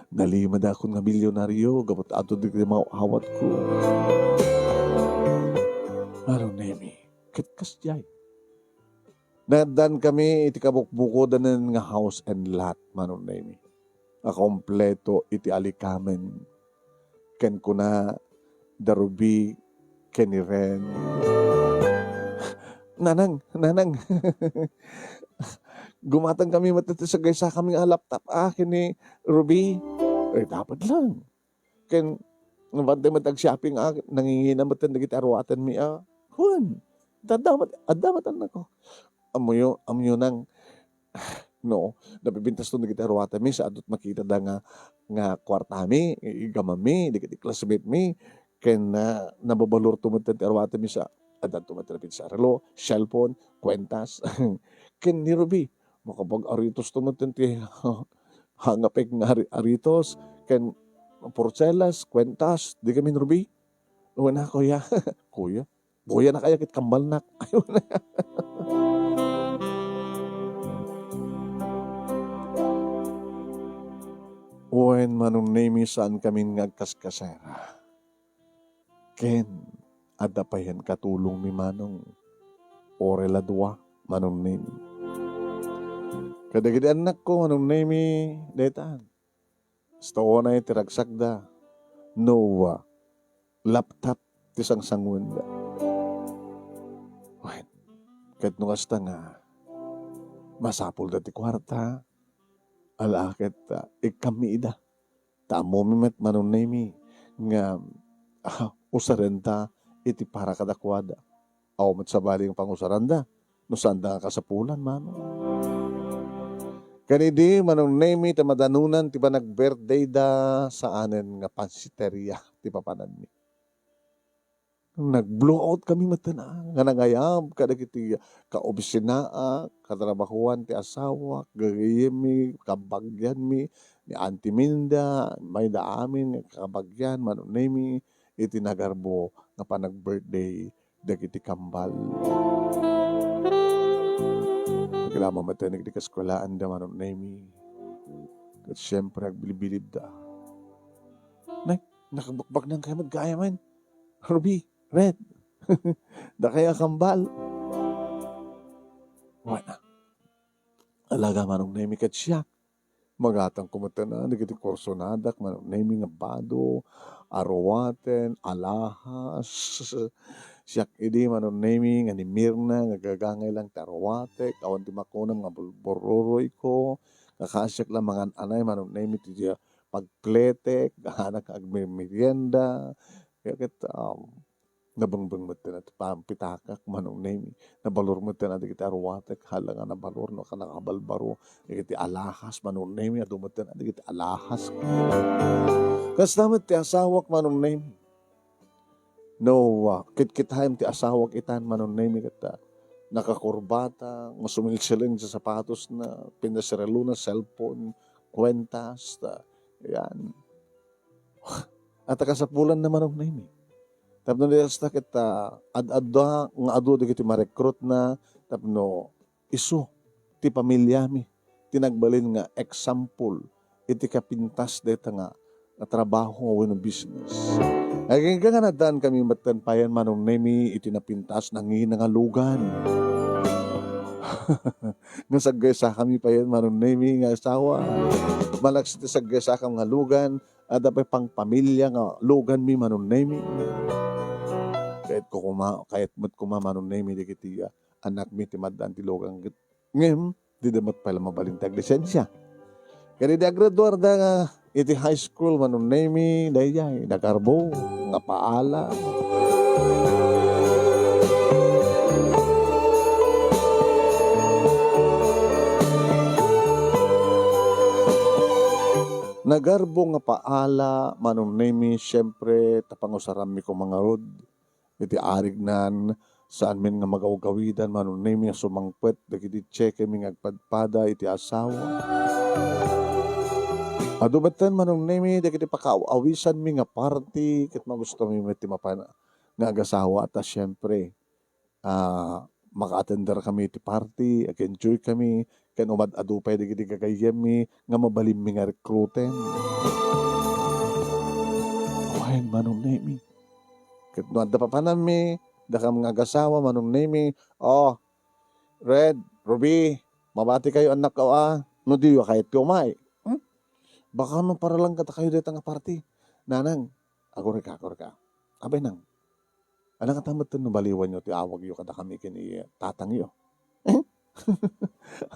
Nalimadakon nga milyonaryo gapu ta adu dagiti maawatko. Manong Nemi, ket kasdiay. Naaddankami iti kabukbukodanen nga house and lot, Manong Nemi. A kompleto iti alikamen. Ken kuna da Ruby ken ni Ren, "Nanang, nanang, gumatangkami met iti sagaysakami nga laptop, ah, ken ni Ruby." Ay, dapat lang. Ken, nabantay met ag-shopping, ah, nangingina met dagiti aruatenmi, ah. Wen, adda met, adda met, annako. Ammoyo, ammoyo nang, no, napipintaston dagiti aruatenmi sa adut makitada nga, nga kuartami, i-, igamami, dagiti classmate mi, ken, ah, nababalorto met ti aruatenmi sa, addanto met ti napinsa relo, cellphone, kuentas. Ken ni Ruby, makapag-aritos to met ti hangapek nga ari-, aritos, ken porselas, kuentas, di kami ni Ruby. Wen a, kuya. Kuya? Kuya na kaya ket kammalnak. Ay, wen a. Wen, Manong Nemi, saan kami nga agkaskasera. Ken, adda pay katulongmi, Manong. Uray la dua, Manong Nemi. Kadagiti annakko, Manong Nemi, daytan. Basta unay ti ragsakda, no, ah, laptop ti sangsanguenda. Wen, ket no kasta nga masapulda ti kuarta, ala ket, ah, ikkammi ida. Ta ammomi met, Manong Nemi, nga, ah, usarenda iti para kadakuada. Awan met sabali nga pangusaranda no saanda nga kasapulan, Manong. Ken idi, Manong Nemi, ta madanunan ti panag-birthday da, saanen nga pansiteria ti papananmi. Nag-blowout kami metten, ah, nga nangayab kadagiti kaopisinaak, katrabahoan ti asawak, gagayyemmi, kabagianmi, ni Auntie Minda, mayda amin nga kabagian, Manong Nemi, iti nagarbo nga panag-birthday dagiti kambal. Aglaman metten iti kaeskuelaanda, Manong Nemi. Ket siempre, agbilbilibda. Nay, nakabakbaknang kayo met gayam, Ruby, Red. Dakayo a kambal. Wen, alaga, Manong Nemi, ket siak. Magatangko metten, ah, dagiti kursonadak, Manong Nemi, nga bado, a ruaten, alahas. Siak idi, Manong Nemi, nga ni Mirna, nga gagangay lang ti a ruatek, awan ti makunam nga bul-, burruroyko, nga kasiak lang mangan-anay, Manong Nemi, ti pagpletek, anak agmemerienda. Kaya ket, um, nabengbeng metten ti pampitakak, Manong Nemi. Nabalur metten dagiti a ruatek, hala nga nabalur no ka nakabalbaro. Dagiti alahas, Manong Nemi, adu metten dagiti alahas. Kasta met ti asawak, Manong Nemi. No, ah, kitkitaem ti asawak itan, Manong Nemi, ket, ah, nakakurbata, nga sumilsiling ti sapatosna, pinasirelona, cellphone, kuentas, ta, yan. Ata kasapulanna, Manong Nemi. Tapno di kasta ket, ah, ad-adda nga adu dagiti ma-recruitna tapno isu ti pamiliami ti nagbalin nga example iti kapintas dayta nga, nga trabaho wenno business. Agingga nga naddaan kami metten payen, Manong Nemi, iti napintas nangina nga lugan. Nga saggaysa kami payen, Manong Nemi, nga asawa. Malaksid ti saggaysakam nga lugan, adda pay pangpamilia nga luganmi, Manong Nemi. Kayatko koma, kayat met koma, Manong Nemi, dagiti, ah, anakmi ti maddaan ti lugan ket ngem dida met pay la mabalin ti aglisensia. Ket idi agraduarda nga iti high school, Manong Nemi, daydiay, nagarbo nga paala. Nagarbo nga paala, Manong Nemi, siempre, ta pangusaranmi koma ngarud iti arignan, saanmin nga magawgawidan, Manong Nemi, nga sumangpet dagiti tsekemi nga agpadpada iti asawa. Adu metten, Manong Nemi, dagiti pakaaw-awisanmi nga party, ket magustomi met ti mapan nga agasawa, ta siempre, ah, maka-atender kami iti party, ag-enjoy kami, ken umad-adu pay dagiti gagayyemmi nga mabalinmi nga rekruten. Wen, Manong Nemi. Ket no adda papananmi, dakam nga agasawa, Manong Nemi, "Oh, Red, Ruby, mabati kayo, annak, a, no diyo kayat ti umay." Hmm? Baka no paralan kadakayo dayta nga party. Nanang, agurika, agurika. Abay, nang, ano nga ta metten no baliwanyo ti awagyo kadakami ken ni tatangyo?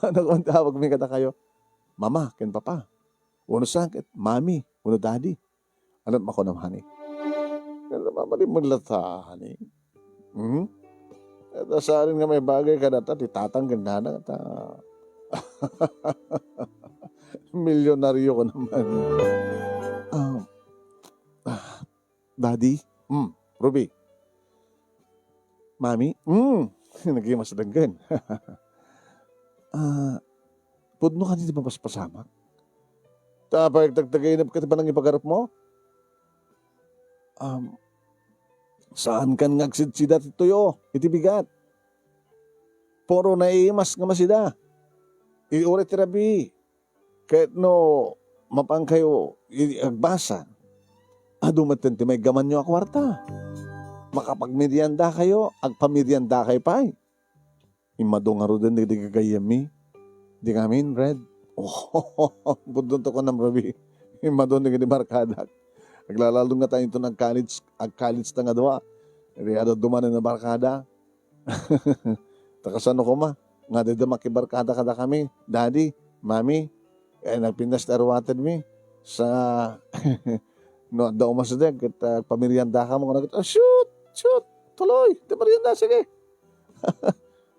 Ano nga ti awagmi kadakayo? Mama ken papa. Wenno saan ket mami wenno daddy. Ano makunam, honey? Ket mabalin met latta, honey. Hmm? Ket saan nga maibagay kadata ti tatang ken nanang ta milyonaryo ko naman. Ah, ah, Daddy? Hmm, Ruby? Mami? Hmm, nagimas denggen. Ah, pudno kadi ti mapaspasamak? Ta apay agtagtagainep ka ti panangipagarupmo? Um, saan kan nga agsidsida ti tuyo iti bigat? Puro naiimas nga masida. Iti uray ti rabii. Ket no mapankayo iti agbasa, adu metten ti maiggamanyo a kuarta. Makapagmeriendakayo, agpameriendakayo pay. Immadu ngaruden dagiti gagayyemmi. Di ngamin, Red. Oh, pudno to kunam, Ruby. Immadun dagiti barkadak. Aglalalo nga tayo ito nag-college, ag-college ta nga dua. Iti adu dumanen a barkada. Ta kasano koma? Nga dida makibarkada kadakami. Daddy, Mami, eh, nagpintas ti aruwatenmi. Sa, no, adda umasdeg, ket, ah, pameriendakam, nga nagit, "Ah, shoot! Shoot! Tuloy! Ti merienda, sige!"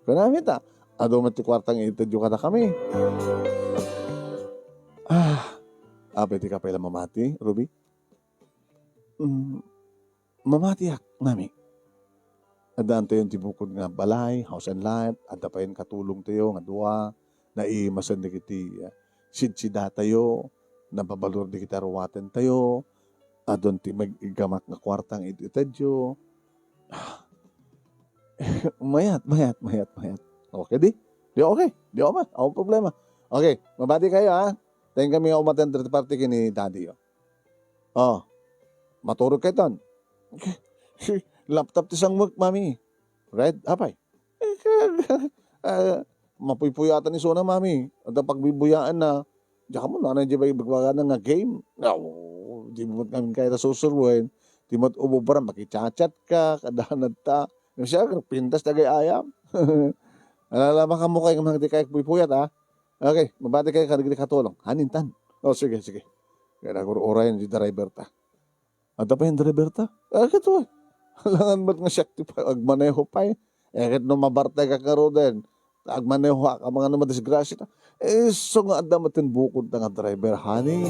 Kunami ta, adu met ti kuarta nga itedyo kadakami. Ah, apay ti ka pay la mamati, Ruby? Mm, mamatiak, Mami. Addaantayon ti bukod nga balay, house and lot, adda payen katulongtayo nga dua, naimasen dagiti, ah, sidsidatayo, nababalor dagiti aruwatentayo, adun ti mag-igamak nga kuarta nga it-itedyo. Mayat, mayat, mayat, mayat. Okay di? Di okay. Di okay. Awan problema. Okay, mabati kayo, ha? Thank kami nga umattend ti party kini daddy, oh. Oh, maturog kayton. Laptop ti sangwek, Mami. Red, apay? Eh, ka-, ah, mapuypuyatan isuna, Mami. Adda pagbuybuyaan na. Diak ammo, nanay, di ba, ibagbagana nga game? Aw, di mo met ngamin kayat a susurwen. Di mo met ububra, makichat-chat ka, kadanat ta. Yung siya, pintas tagay ayam. Alala, makamukay nga mga di kaya puypuyat, ha? Okay, mabati kayo kadagiti katulong. Hanintan. Oh, sige, sige. Kaya nagur-urayan di driver ta. Adda pay driver ta? Ah, kato, eh. Alangan met nga siak ti pa-, agmaneho pay. Eh, ket no mabartay ka karoden, agmaneho ka, mga no madisgrasya ta. Eh, isu nga adda met ti bukod ta nga driver, honey.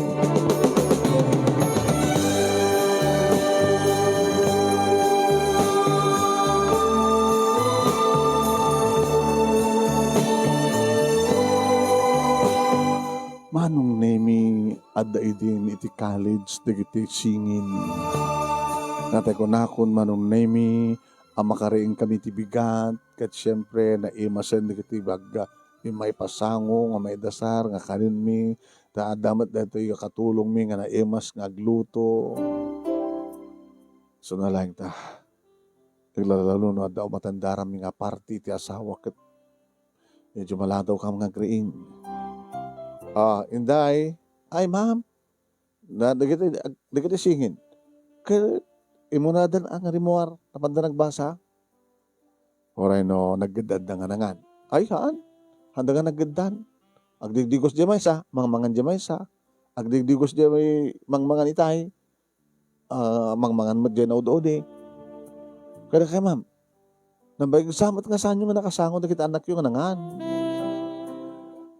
Manong Nemi, adda idin iti college dagiti singin. Natay kunakon, Manong Nemi, a makariing kami ti bigat, ket siempre, naimasen dagiti bagga, ti maipasango nga maidasar nga kaninmi, ta adda met daytoy nga katulongmi nga naimas nga agluto. So, nalaing ta. Aglalalo no adda umatendaranmi nga party ti asawa ket medyo maladaw kam nga agriing. Ah, Inday, ay, ma'am, na, dagiti, dagiti singin. Ket imunadan a nga rimuar, napanda nagbasa? Uray no, naggeddadda nga nangan. Ay, saan? Handa nga naggeddad. Agdigdigos di maysa, mangmangan di maysa. Agdigdigos di may mangmangan itay. Ah, mangmangan met diay naud-udi. Kada kay, ma'am, nabayag sa met nga saanyo nga nakasango dagiti annakyo nga nangan.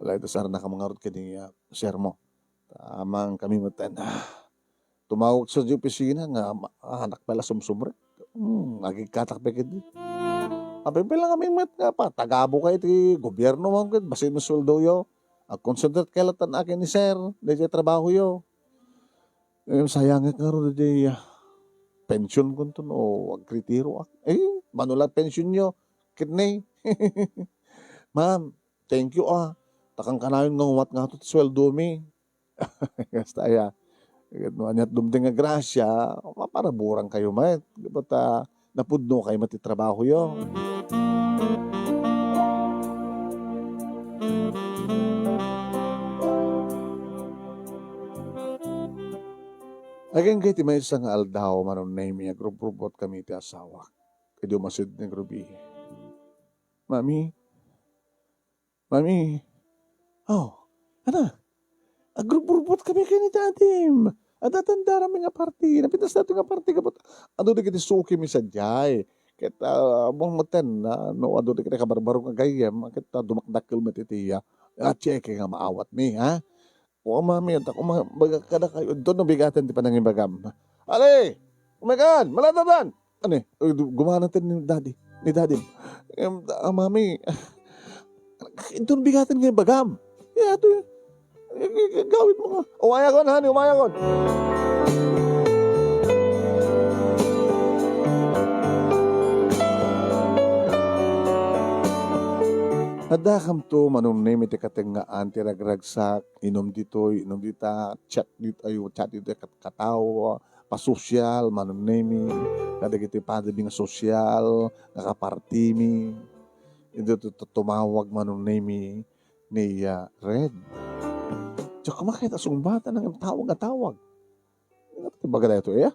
Wala ito, sara na ka mangarod kadi, ah, sermo. Amang kami met, ah, tumawag sa di opisina nga ma-, anak pala sumsumrek. Hmm, agigkatak pa kadi. Apay pala kami met nga pa, tagabo kay ti gobierno mo, ket basin mo sweldo yo. Ag-concentrate kay latan akin ni sir, dayjay trabaho yo. Eh, sayangek nga ro, dayjay, ah, pension kunton o agretiro ak. Eh, mano la pension yo, kidney. Ma'am, thank you, ah. Takan kanayon nga umat nga to ti sweldo mi. Kasta ya. Ket no aniat dumteng nga grasya, maparaburan kayo met. Ket, ah, napudno kayo met ti trabaho yo. Agingga iti maysa nga aldaw, Manong Nemi, agrubrubot kami ti asawak. Idi umasideg ni Ruby. Mami, Mami, oh, ana, agrubrubot kami ken ni Dadim. Adda tandaranmi nga party. Napintas daytoy nga party, kapot. Adu dagiti suki mi sadiay. Ket, ah, ammom metten, ah, no adu dagiti kabarbaro nga gayyem, ket, ah, dumakdakkel met iti iya. Ah, check nga maawat mi, ha? O, mami, anta ko ma-, baga kadakayo. Ito no bigaten ti panangibagam. Ali! Umekan! Maladadan! Ani, eh, du-, gumana ti ni daddy. Ni daddy. Em, ah, mami, ito no bigaten nga ibagam. Ya, ito, eh, eh, eh, gawid mo nga. Umayakon, honey, umayakon. Adda kamto, Manong Nemi, ti katengngaan ti ragragsak, inum ditoy, inum dita, chat ditoy, chat ditoy, kat-, kataw, pasosial, Manong Nemi, kadagiti padami nga sosial, nga kapartimi. Ito, ito, ito, tumawag, Manong Nemi, ni, ah, Red. Kumakita sungbatan nga tawag a tawag. Nagbaga daytoy, eh.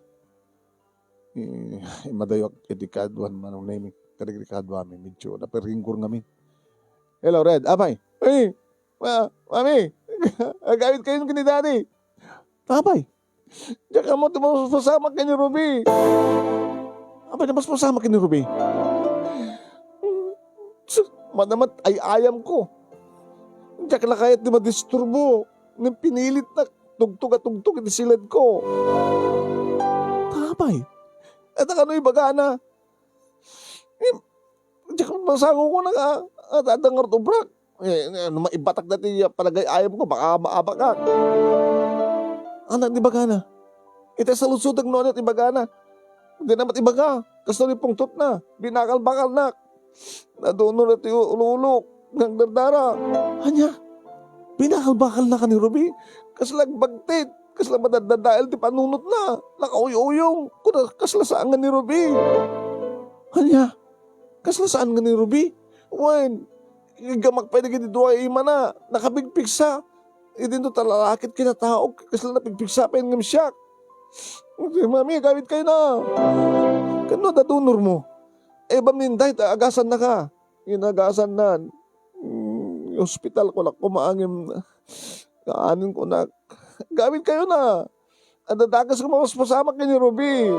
Eh, immadayoak iti kaduan Manong Nemi, kadagiti kaduami, medyo naparinggor ngamin. "Hello, Red." "Apay." "Eh, ma-, Mami, agawid kayo ni Daddy." "Apay, diak ammo ti mapaspasamak ken ni Ruby." "Apay, napaspasamak ken ni Ruby?" "Sus, madama ti ay-ayamko. Diak la kayat ti madisturbo. Ngem pinilitnak tugtog a tugtog iti siledko." "Apay, ita kano ibagana?" "Eh, diak masango ko na nga, adda ngarud ubrak. Eh, no maibatak daytoy a panagay-ayamko, baka maabakak." Ania ti ibagana? Ita saludsodek no ania ti ibagana. Dina met ibaga, kasta ni pungtotna, binakal-bakalnak. Nadunor iti ululok nga agdardara. Ania? Binakal-bakalnaka ni Ruby? Kasla agbagtit, kasla madadadael ti panunotna. Nakauyuyong, kuna kasla saan nga ni Ruby. Ania? Kasla saan nga ni Ruby? Wen, iggamak pay dagiti dua a imana, nakapigpigsa. Idinto ta lalaki ti kinataok, kasla napigpigsa pay ngem siak. Mami, agawid kayo na. Kano adda donormo? Eh, bamnin dayta, agasannaka. Inagasannan. Hmm, ospitalko la koma ngem kaanen ko nak. Agawid kayo na. Adda dakes nga mapaspasamak ken ni Ruby.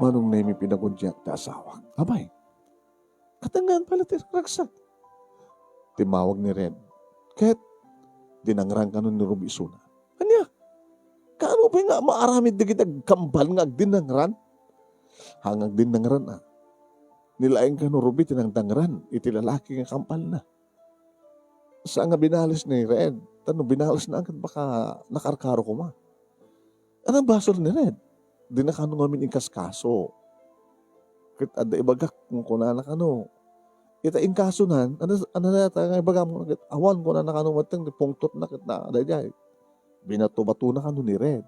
Manong Nemi, pinagudiak ti asawak. Apay, katengngaan pay la ti ragsak. Timmawag ni Red. Ket dinangran kano ni Ruby isuna. Ania? Kaano pay nga maaramid dagiti agkambal nga agdinnangran? Haan nga agdinnangran a. Ni laeng kano Ruby ti nangdangran iti lalaki nga kambalna. Saan nga binales ni Red. Ta no binalesna ket baka nakarkaro koma. Ania basol ni Red? Dina kano ngamin inkaskaso. Ket adda ibagak, kunkunana kano. Ita inkasonan, ania, ania dayta nga ibagam? Ket awan, kunana kano, metten ti pungtotna ket na, daydiay. Binato-batona kano ni Red.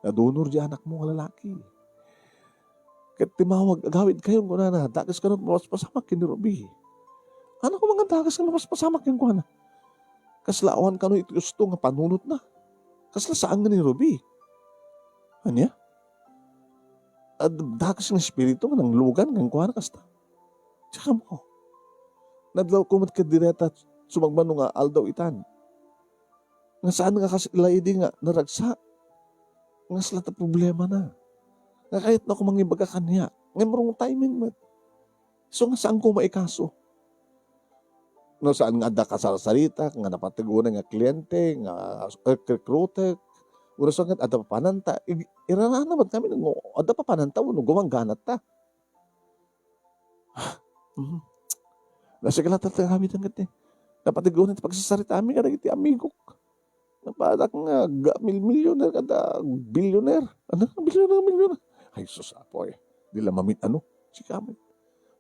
Nadunor diay anakmo nga lalaki. Ket timmawag, agawid kayo, kunana, dakes kano mapaspasamak ken ni Ruby. Ania koma nga dakes nga mapaspasamak kenkuana? Kasla awan kano iti usto nga panunotna. Kasla saan nga ni Ruby. Ania? Adda dakes nga espiritu nga nanglugan kenkuana kasta. Diak ammo. Nadlawko met ket dita sumagmamano nga aldaw itan. Nga saan nga kasla idi nga naragsak. Nga kasla ta problemana. Nga kayatna koma nga ibaga kaniak. Ngem wrong timing met. Isu nga saanko maikaso. No saan nga adda kasarsaritak, nga napateg unay nga kliente, nga, eh, rekrutek, wenno saan nga adda papananta, ig-, irarana met ngamin no adda papananta wenno gumangganatta. Mhm. Nasigla ta ti aramiden ket ni, napateg unay ti pagsasaritaami kadagiti amigok. Napadak nga ga-, mil-, millionaire kada billionaire. Ania? Billionaire, millionaire. Ay, sus, Apo, eh. Di la mamin-ano. Sika met.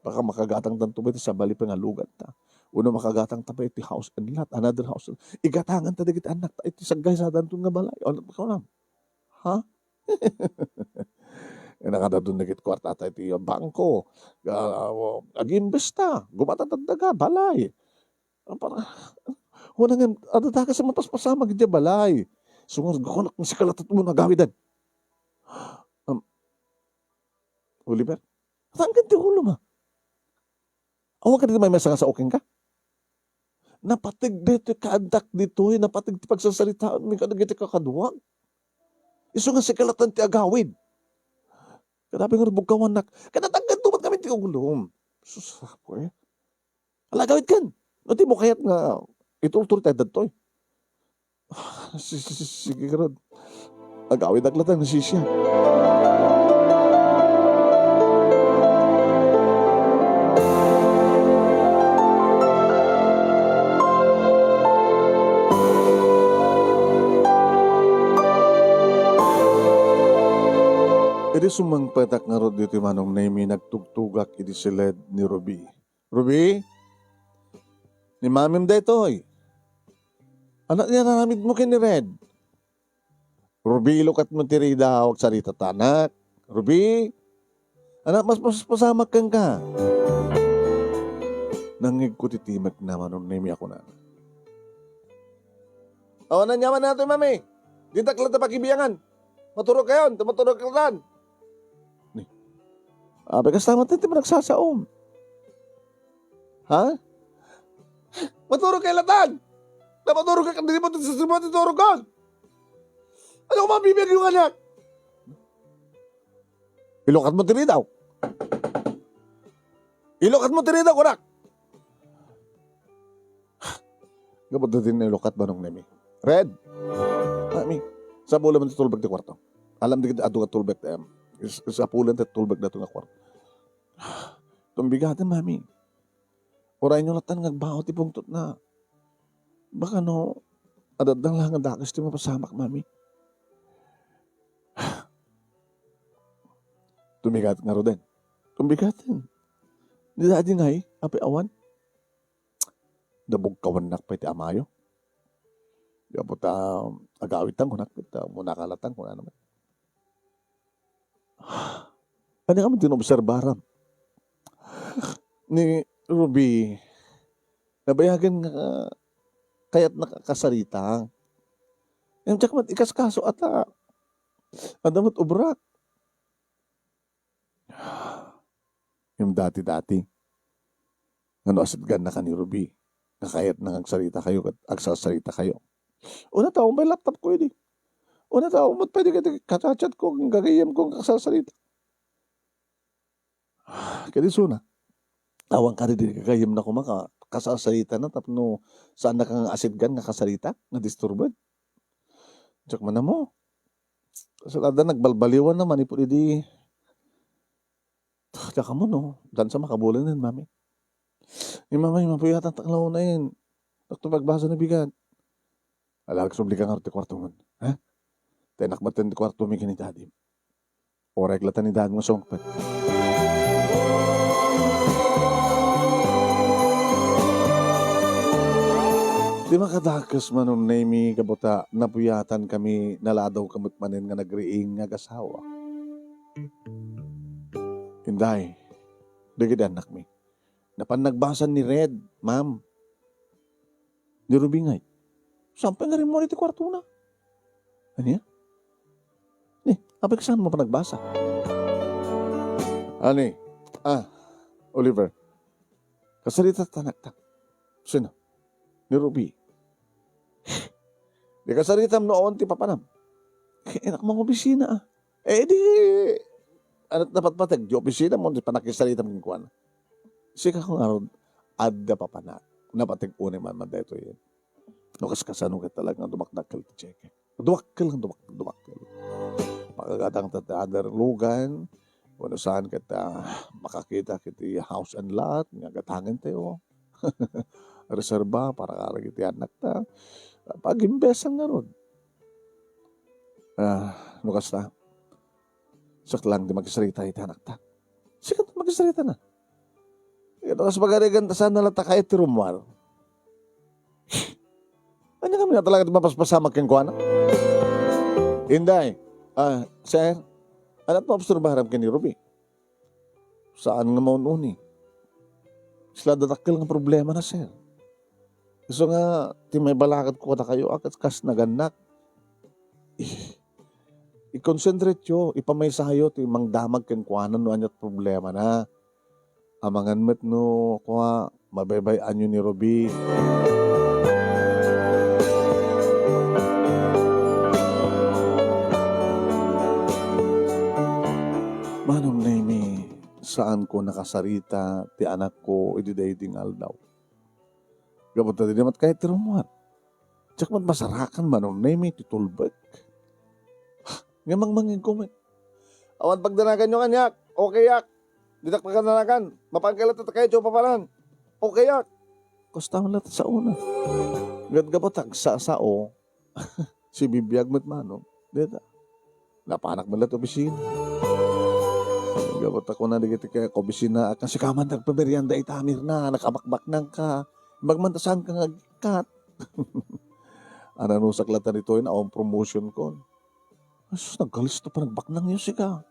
Baka makagatangdanto pay iti sabali pay nga lugatta. Wenno makagatangta pay iti house and lot, another house. Igatanganta dagiti annakta iti saggaysadanto nga balay. Ania, baka alam. Ha? Nakadadun dagiti kuartata iti bangko. Ah, ag-imbesta. Gumatatattaga, balay. Para, wala nga, adda dakes a mapaspasamak idiay balay. Sungar, kunak, sikalatat mo nagawiden. Um, Oliver, saan ken ti ulom a? Awan ka ditoy maymaysa nga sao kenka? Napateg daytoy kaaddak ditoy, napateg ti pagsasaritaanmi kadagiti kakaduak. Isu nga sikalatan ti agawid. Kadapi nga rubog kawanak, kadatangan tumat kami ti ulom. Sus, Apo, eh. Ala, agawid ken. No, di mo kayat nga itultol tayo dagtoy. Si-, si-, si-, sige, garud. Agawidak latta nga sisiak. Idi sumangpetak ngarud ditoy Manong Nemi, nagtugtugak iti siled ni Ruby. Ruby? Ni mamim daytoy. Ania ti inaramidmo ken ni Red? Ruby, ilukatmo ti ridaw, agsarita ta, anak. Ruby? Anak, mas, mas pasamak kenka. Nangngegko ti timek na, Manong Nemi, a kunana. Awan aniaman daytoy, Mami. Ditak latta pakibiangan. Maturog kayon, ta maturog ka latta. Ni, apay, kasta met ti panagsasaom. Ha? Maturog kayo latta. Na maturog ka, di mo ti, di mo ti turog kon. Ano ko mabibiag yung anak? Ilukatmo ti ridaw. Ilukatmo ti ridaw, kunak. Gapu ta di na ilukat, Manong Nemi. Red! Mami, sapulen ti tulbek ti kuarto. Alam dagiti adu nga tulbek, em, is-, sapulen ti tulbek daytoy nga kuarto. Tumbigaten, Mami. Urayyo latta nga agbaw ti pungtotna. Baka no, adda la nga dakes ti mapasamak, Mami. Tumbigat ngaruden. Tumbigaten. Ni Daddy ngay, apay awan? Nabugkawannak pay ti amayo. Gapu ta agawidtan kunak, ta umuna ka latta, kunana met. Ania man ti naobserbaram ni Ruby? Nabayagen nga kayatnak a kasarita. Ngem diak met ikaskaso, ata. Adda met ubrak. Ngem dati-dati, nga no asitganna ken ni Ruby, nga kayatna nga agsarita kayo ket agsasarita kayo. Una ta, umbay laptop ko idi. Una ta, umot pwede ka, ka-chat ko, ang gagayem ko, nga kasasarita. Kadi suna. Awan ka di gagayem na kuma ka, kasasarita na, tapno saan na ka nga asitgan nga kasarita, nga disturban. Diak man mo. Kasla adda nagbalbaliwan na manipud idi. Diak ammo no, dansa makabulan nen, Mami. Ni Mami, mapuyatan ta nga launayen. Dakto pagbasa na bigat. Ala, agsubli ka ngarud ti kuarto ngan. Ha? Tenak baten ti kuarto mi ken ni Daddy. Orek latta ni Daddy nga sungpet. Di makadakes, Manong Nemi, gapu ta napuyatan kami, naladaw kami manen nga nagriing nga agasawa. Inday, dagiti annakmi. Napan nagbasa ni Red, ma'am. Ni Ruby ngay. Saan pay nga rimmuar iti kuartona? Ania? Ni, apay kasano mapan nagbasa? Ani? Ah, Oliver. Kasarita ta, anakta. Sino? Ni Ruby. Di kasaritam no awan ti papanam. Eh, anak, mga opisina, ah. Eh, di, ano, napatpateg, di opisina mo, di panakisaritam kenkuana. Sika ko ngarud, adda papanak. Napateg unay man, man daytoy. No, kas-, kasano ket talaga nga dumakdakkel ti cheque. Dumakkel, dumak-, dumakkel. Makagatang ta ti other lugan, wenno saan ket, ah, makakita ket ti house and lot, nga gatangen tayo. Reserba para karagiti anakta. Pag-imbesan ngarud. Ah, no kasta, saklang di makisarita iti anakta. Sika ti makisarita na. Ito kas pagarigan ta saan na latta kayat ti rummuar. Ania kami na talaga ti mapaspasamak kenkuana? Inday, ah, sir, ania ti maobserbaram ken ni Ruby? Saan nga maun-uni? Isla dakkel nga problema na, sir. Isu nga, ti maibalakat ko kadakayo, a, kas, kas nagannak. I-, i-concentrate yo, ipamaysayo ti mangdamag kenkuana no ania ti problema na. Amangan met no, kua, mabaybay-anyo ni Ruby. Manong Nemi, saanko nakasarita ti anakko idi daydi nga aldaw. Gapu ta dida met kayat ti rummuar. Diak met masarakan, Manong Nemi, ti tulbek. Nga mangmangegko met. Awan pagdanaganyo kaniak. Okay ak. Ditak pagdanagan. Mapan kay latta kayat ti papanan. Okay ak. Kasta man latta sa una. Gatgabat agsasao. Sibibiag met, Manong. Dita. Napanak met latta opisina. Gabat ako na digiti kay opisina. Akan sika man nagpamerienda ita, Mirna. Nakabakbaknang ka. Bagman ta saan ka nga agkat. Ananusak latta ditoy na awan promotion kon. Asus, nagkalisto pa nagbaknang yun sika.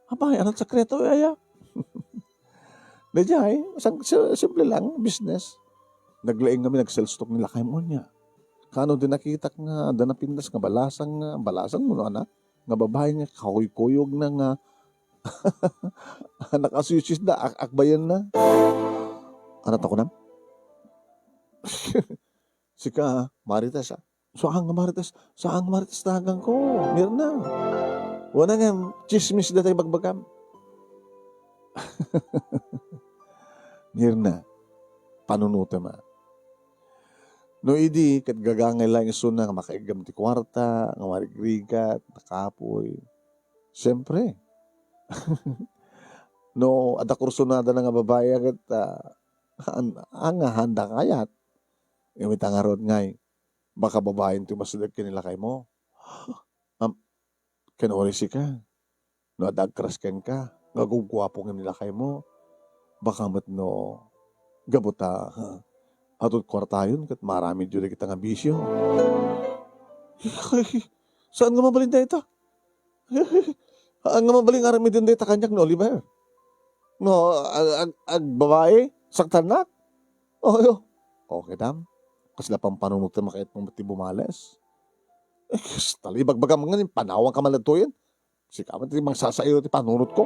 Apay, anong sekreto, yaya? Daydiay, sang-, si-, simple lang, business. Naglaing kami, nag-sales talk ni lakay mo niya. Kano di nakitak nga, da napintas nga balasang, nga balasang mo, no, anak? Nga babae nga kakuykuyog na nga, nakasuysis na, ak-, akbayan na. Ano ta kunam? Sika, Marites, ah. Saan nga Marites? Saan nga Marites tagan ko? Mirna. Wala nga, chismis da tayo bagbagam. Mirna, panunutem, ah. No idi, ket gagangay lang isuna nga makaiggam ti kuarta, nga marigrigat, nakapoy. Siyempre. No, adda kursunada na nga babae, ket, ah, an-, anga, handa kayat. Imita ngarud ngay, baka babaen ti masideg ken ni lakay mo. Am, ken uri sika, no adda agkras kenka, nga gugguapo ken ni lakay mo, baka met no gapu ta, ha, atot kuartayon ket maaramidyo dagita nga bisio. Saan nga mabalin dayta? Saan nga mabalin aramiden dayta kaniak ni Oliver? No, ag-, ag-, agbabae, saktannak? Oyo. Okay, dam. Kasla pampanunutem, makait mo ti bumales. Eh, talibag bagam nga, panawan ka man dagtoyen. Sika man ti mangsasayro ti panunotko.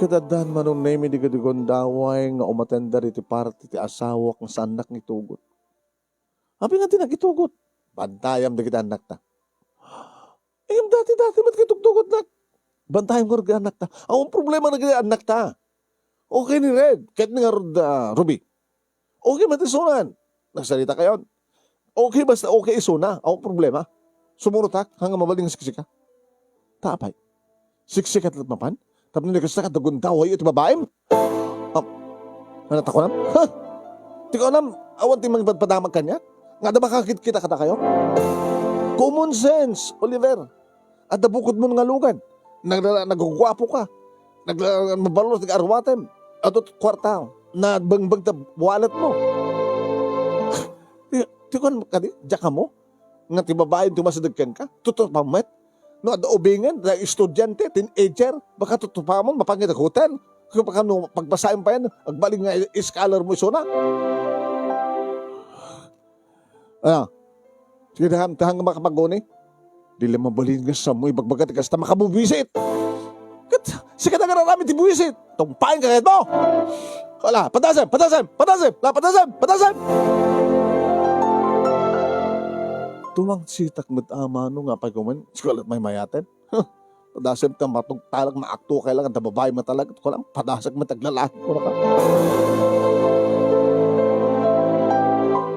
Ket addan Manong Nemi di Gundaway nga umatender iti parti ti asawak nga saannak nga itugot. Apay nga di nagitugot? Bantayam dagiti annakta. Ngem dati-dati met nga itugtugotnak. Bantayam ngarud nga annakta. Awan problema dagiti annakta. Okay ni Red, ket ni ngarud, ah, Ruby. Okay met isunan. Nagsarita kayon. Okay, basta okay isuna. Awan problema. Sumurotak, hanggang mabalin nga siksika. Ta apay? Siksika ti mapan? Tapno ni kasta, kadagundaway iti babaem? Ah, ano ta kunam? Ha? Ti kunam, awan ti mangpadpadamag kaniak? Nga adda makakit-kita kadakayo? Common sense, Oliver. Adda bukodmo nga lugad. Nagla-, nagguguapo ka. Nagla-, mabalus, nag-arwatem. Ato ti kuarta, nagbengbeng ta wallet mo. Ti, ti kuan kadi, diak kamo? Nga ti babae ti masideg kenka? Tutupa met? No, adda ubingen, adda estudiante, teenager, baka tutupa mo, mapangit ag hotel. Kaya baka no, pagbasaem pa yan, agbalin nga scholar mo isuna. Ano? Sige, tahan, tahan nga makapaguni. Di lang mabalin nga sa mo, ibagbaga ti kasta, makabubisit. Ket, sika na nga aramid ti buwisit. Tumpaen ka ket mo. Wala, padasem, padasem, padasem, la, padasem, padasem. Tumangsitak met a Manong nga apay ko man, sika lat may mayaten. Huh, padasem ta matugtalak, maakto kay lang, ta babae matalag, ko lang, padasek met aglalaki, ko lang.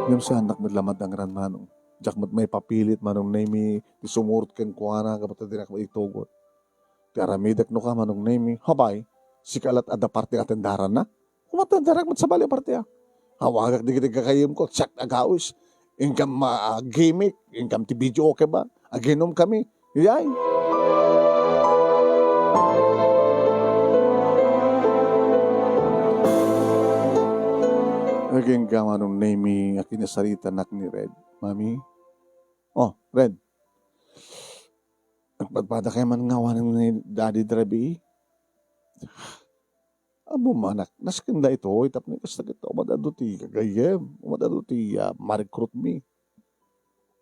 Ngem saanak met lamat ang ran Manong. Diak met maipapilit Manong Nemi ti sumurot kenkuana, gapu ta dinak maitugot. Ti aramidek no ka, Manong Nemi, apay, sika lat adda parti atendaranna? Umatendarak met sabali a parti a. Awagak dagiti gagayyemko, siak agawis. Inkam, ah, gimmick, inkam ti video, okay ba? Aginom kami. Yay! Agingga Manong Nemi, a kinasaritanak ni Red. Mami? Oh, Red. Nagpadpada kayo man nga awanen ni Daddy Drabi? Ammom, anak, nasken daytoy, tapno kasta ket umadado ti gagayyem, umadado ti, ah, ma-recruit mi.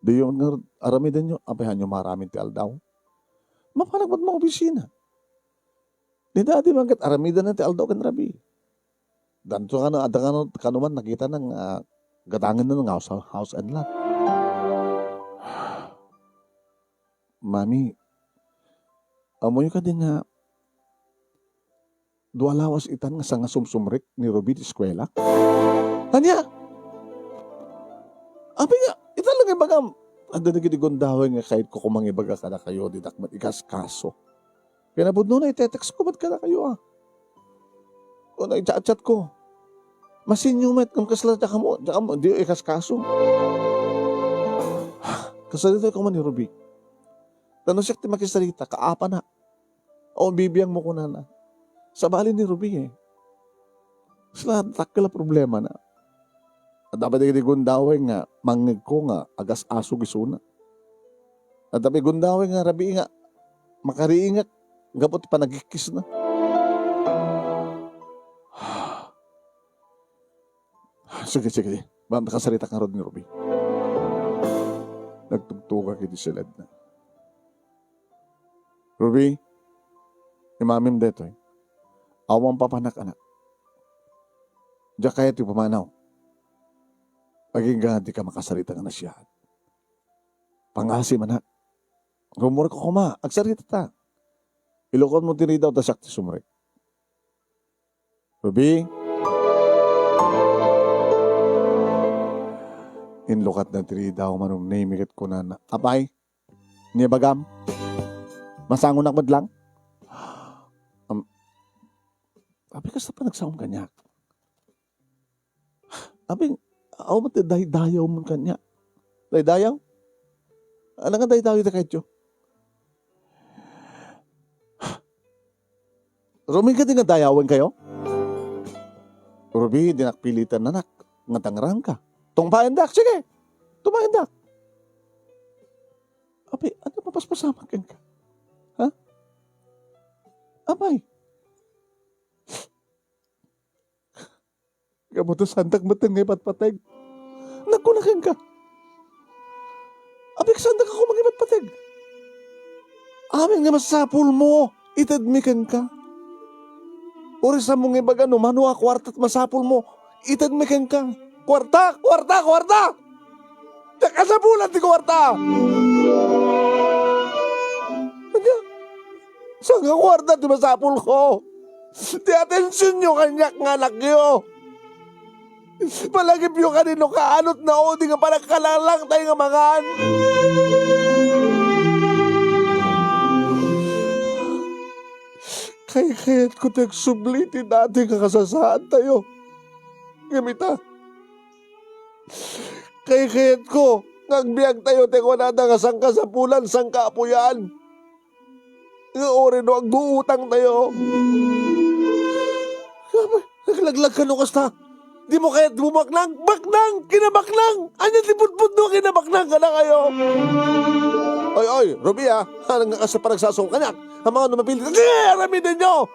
Diyo nga aramidenyo, apay, hanyo maaramid ti aldaw? Mapanak met maopisina. Ni Daddy man ket aramidenna ti aldaw ken rabii. Danto kano, adda kano, kano man nakitana nga gadangenna nga house, house and lot. Mami, ammoyo kadi nga dua lawas itan nga sanga sumsumrek ni Ruby ti eskuela? Ania? Apay nga, ita lang ibagam. Adda dagiti gundaway nga kayatko koma nga ibaga kadakayo, dinak met ikaskaso. Kinapudno na, ite-text ko met kadakayo, ah. O, na-chat-chat ko. Masinyo met, ngem kasla diak ammo, diak ammo, di ikaskaso. Kasla ditoy koma ni Ruby. Ta no siak ti makisarita, kaapana. O, bibiang mo kunana. Sabali ni Ruby, eh. Sila, dakkel a problema na. Adda pay dagiti gundaway nga mangngegko nga agas-asog isuna. Adda pay gundaway nga rabii nga makariingak gapu ti panagikkisna. Sige, sige. Ba, nakasaritak ngarud ni Ruby. Nagtugtugak iti siledna. Ruby, imamim daytoy. Awan papanak, anak. Diak kayat ti pumanaw. Agingga dika makasarita nga nasiaat. Pangasi, anak. Rummuarko koma, agsarita ta. Ilukat mo ti ridaw ta siak ti sumrek. Ruby? Inlukatna ti ridaw, Manong Nemy, ket kunana, "Apay, ni bagam? Masangonak met lang?" Am, apay, kasta panagsaom kaniak? Apay, awan met ti daydayawmon kaniak. Daydayaw? Ania nga daydayaw dagitoy? Rumin kadi nga dayawenkayo? Ruby, dinak pilitan, anak, nga tangrangka. Tungpaendak, sige. Tungpaendak. Apay, ania mapaspasamak kenka? Ha? Apay. Gapu ta saandak met nga ipatpateg. Nagkuna kenka, "Apay, saandak a koma nga ipatpateg? Amin nga masapulmo, itedmi kenka. Uray saanmo nga ibaga no mano a kuarta ti masapulmo, itedmi kenka." Kuarta! Kuarta! Kuarta! Diak kasapulan ti kuarta! Ania? Saan nga kuarta ti masapulko? Ti atensionyo kaniak nga anakyo. Palagipyo kadi no kaano ti naudi nga panagkalalangtayo nga mangan. Kaykayatko ti agsubli ti dati nga kasasaadtayo. Ngem ita, kaykayatko nga agbiagtayo ti kunada nga sangkasapulan, sangkaapuyan. Nga uray no agguutangtayo. Apay, naglaglag kano kasta? Dimo kayat ti bumabaknang? Baknang! Kinabaknang! Ania ti pudpudno a kinabaknang kadakayo? Oy, oy, Ruby, a. Ania nga kasta panagsasaom kaniak? Amangan no mapilit. Sige, aramidenyo!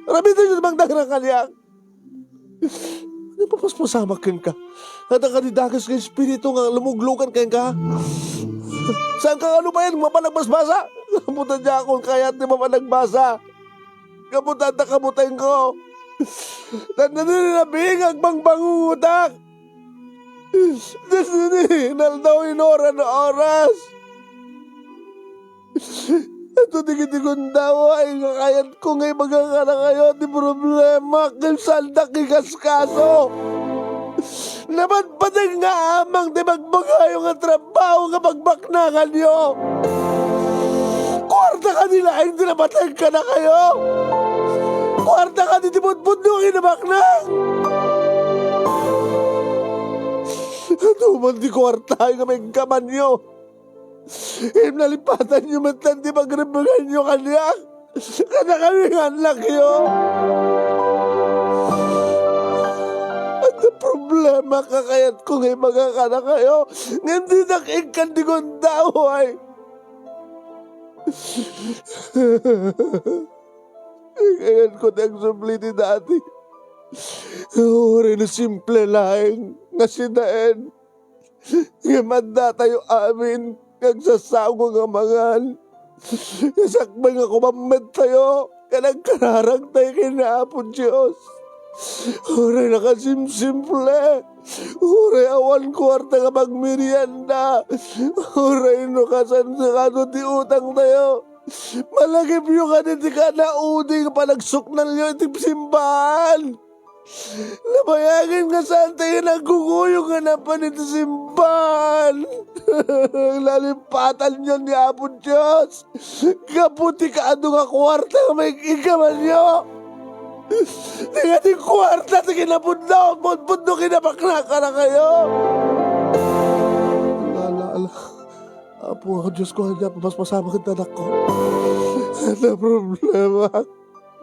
Aramidenyo ti mangdangrang kaniak. Ania mapaspasamak kenka? Adda kadi dakes nga espiritu nga lumuglugan kenka? Saanka nga lumayen nga mapanagbasbasa? Gapu ta diakon kayat ti mapanagbasa. Gapu ta adda kabutengko. Dandani rabii nga agbangbangungotak. Dandani inaldaw inoran-oras. Adu dagiti gundaway nga kayatko nga ibaga kadakayo ti problema ken saandak ikaskaso. Napatpateg nga amang ti bagbagayo nga trabaho nga pagbaknanganyo. Kuarta kadi laeng ti napateg kadakayo? Kuarta kadi ti pudpudno nga inabaknang? Adu man ti kuarta nga maiggamanyo. Ngem nalipatanyo met ti pagrebbenganyo kaniak, kadakami nga annakyo. Adda problema nga kayatko nga ibaga kadakayo, ngem didak ikkan ti gundaway. Kayatko ti agsubli ti dati. Uray no simple laeng nga sinaen. Ngem addatayo amin nga agsasago nga mangan. Nga sakbay nga kumammettayo, nga nagkararagtayo ken ni Apo Dios. Uray nakasimsimple, uray awan kuarta nga pagmerienda, uray no kasankaso ti utangtayo, malagipyo kadi ti kanaudi nga panagsuknalyo iti simbahan. Nabayagen nga saantayo nagkukuyog nga napan iti simbahan. Nalipatanyo ni Apo Dios gapu ti kaadu nga kuarta nga maig-igamanyo. Ti kadi kuarta ti kinapudno, pudpudno kinabaknang kadakayo. Ala, ala. Apo, Diosko, ania ti mapaspasamak iti anakko? Adda problema.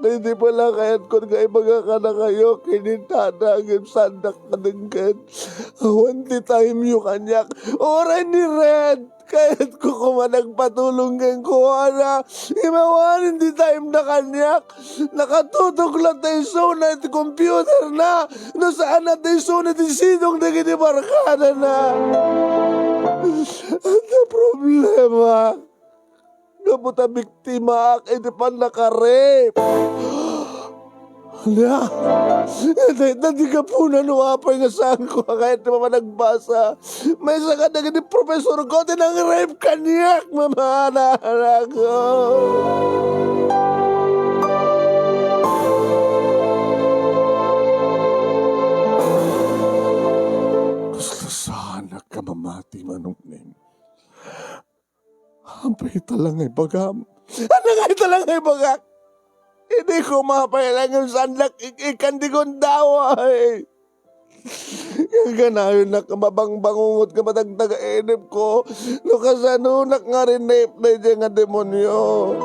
Daydi pay la kayatko nga ibaga kadakayo, kinitana ngem saandak kadenggen. Awan ti time yo kaniak. Uray ni Red, kayatko koma nagpatulong kenkuana. Ngem awan ti time na kaniak. Nakatutok la ta isuna iti computer na. No saan a ta isuna iti sidong dagiti barkada na. Ania problema? Gapu ta biktimaak iti pannaka-rape. Ania? Dayta ti gapuna no apay nga saanko a kayat ti mapanagbasa. Maysa kadagiti profesorko ti nang-rape kaniak, mama, anakko. Kasla saanak a mamati, Manong Neng. Apay ita la nga ibagam? Ania nga ita la nga ibagak? Idi koma pay la ngem saandak ik-ikkan ti gundaway. Gaganayon a mabangbangungot nga matagtagainepko no kasanonak nga rinip daydiay nga demonio.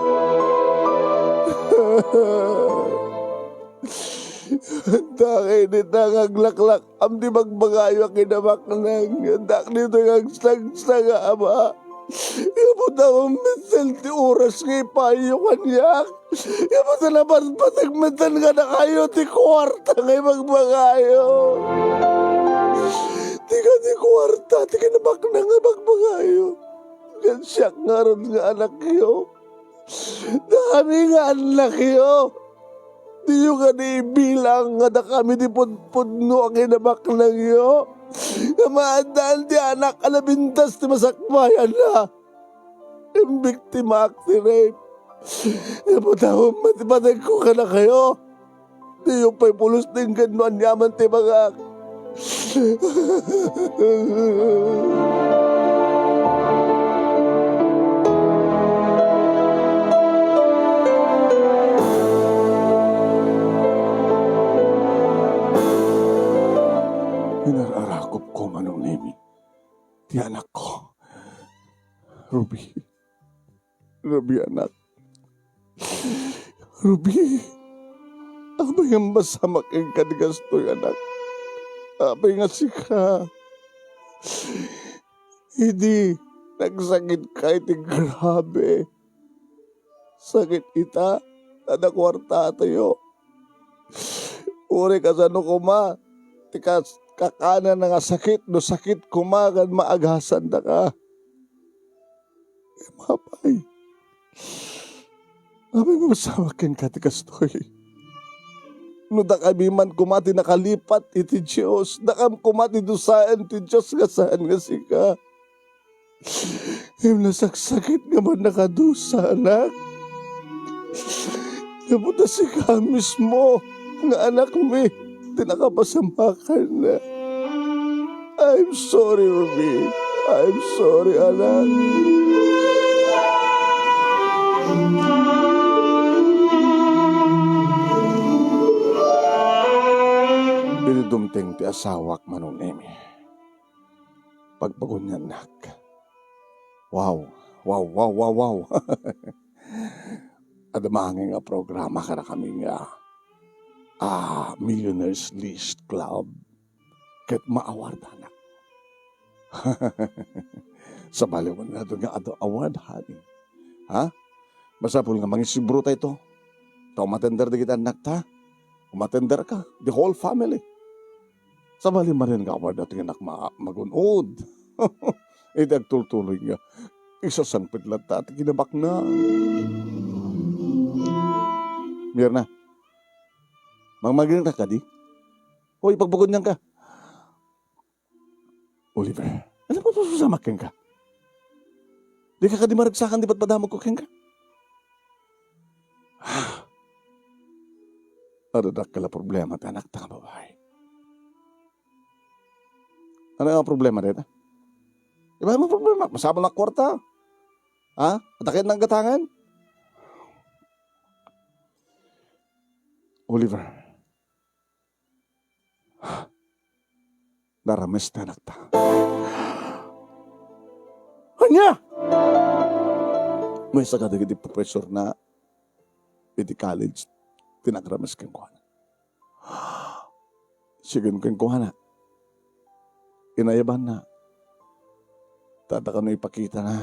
Dakay dita nga aglaklak-am ti bagbagayo a kinabaknang. Dakay dita nga agsagsagaba. Gapu ta ummetten ti oras nga ipaayyo kaniak. Gapu ta nabatbateg metten kadakayo ti kuarta nga ibagbagayo. Ti kadi kuarta ti kinabaknang nga ibagbagayo. Ngem siak ngarud nga anakyo. Dakami nga annakyo. Diyo kadi ibilang nga dakami ti pudpudno a kinabaknangyo. Nga maaddaan ti anak a nabintas ti masakbayanna. Imbiktimaak ti rape. Naputawem ti pategko kadakayo. Diyo pay pulos denggen no aniaman ti ibagak. Inar-arakop ko, Manong Nemi, ti anakko. Ruby. Ruby, anak. Ruby, apay nga masamak kenka ti kastoy, anak? Apay nga sika? Idi nagsakitka iti grabe. Sakit ita, adda kuartatayo. Uray kasano koma ti kas-, kakanana nga sakit no sakit koma ken maagasandaka. Apay, apay nga masamak kenka ti kastoy? No dakami man koma ti nakalipat iti Dios, dakam koma ti dusaen ti Dios nga saan nga sika. Ngem nasaksakit nga mannakadusa, anak. Gapu ta sika mismo nga anakmi ti nakapasamakanna. I'm sorry, Ruby. I'm sorry, anak. Idi dumteng ti asawak, Manong Nemi, pagpaguniannak. Wow. Wow, wow, wow, wow. Adda maangay nga programa kadakami nga, ah, Millionaires List Club. Ket maawardanak. Sabali, wen nga adda award, honey. Ha? Masapul nga mangisibro tayo to. Ta umatender dagiti annak ta. Umatender ka. The whole family. Sabali manen nga awan datoy nga anak ma-, magun-od. Iti agtultuloy nga isasangpet latta ti kinabaknang. Mirna, mangmagirnak kadi? O, ipagpagunianka. Oliver, ania pay ti masamak kenka? Dika kadi maragsakan ti padpadamagko kenka? Adda dakkel a problema ti anakta nga babai. Ania nga problema dayta? Ibaga ti problema, masapul a kuarta. Ha? Adda ket nanggatangan? Oliver, narames ti anakta. Ania? Maysa kadagiti professorna iti college. ti nagrames kenkuana. Sigun kenkuana, inayabanna, ta adda kano ipakitana,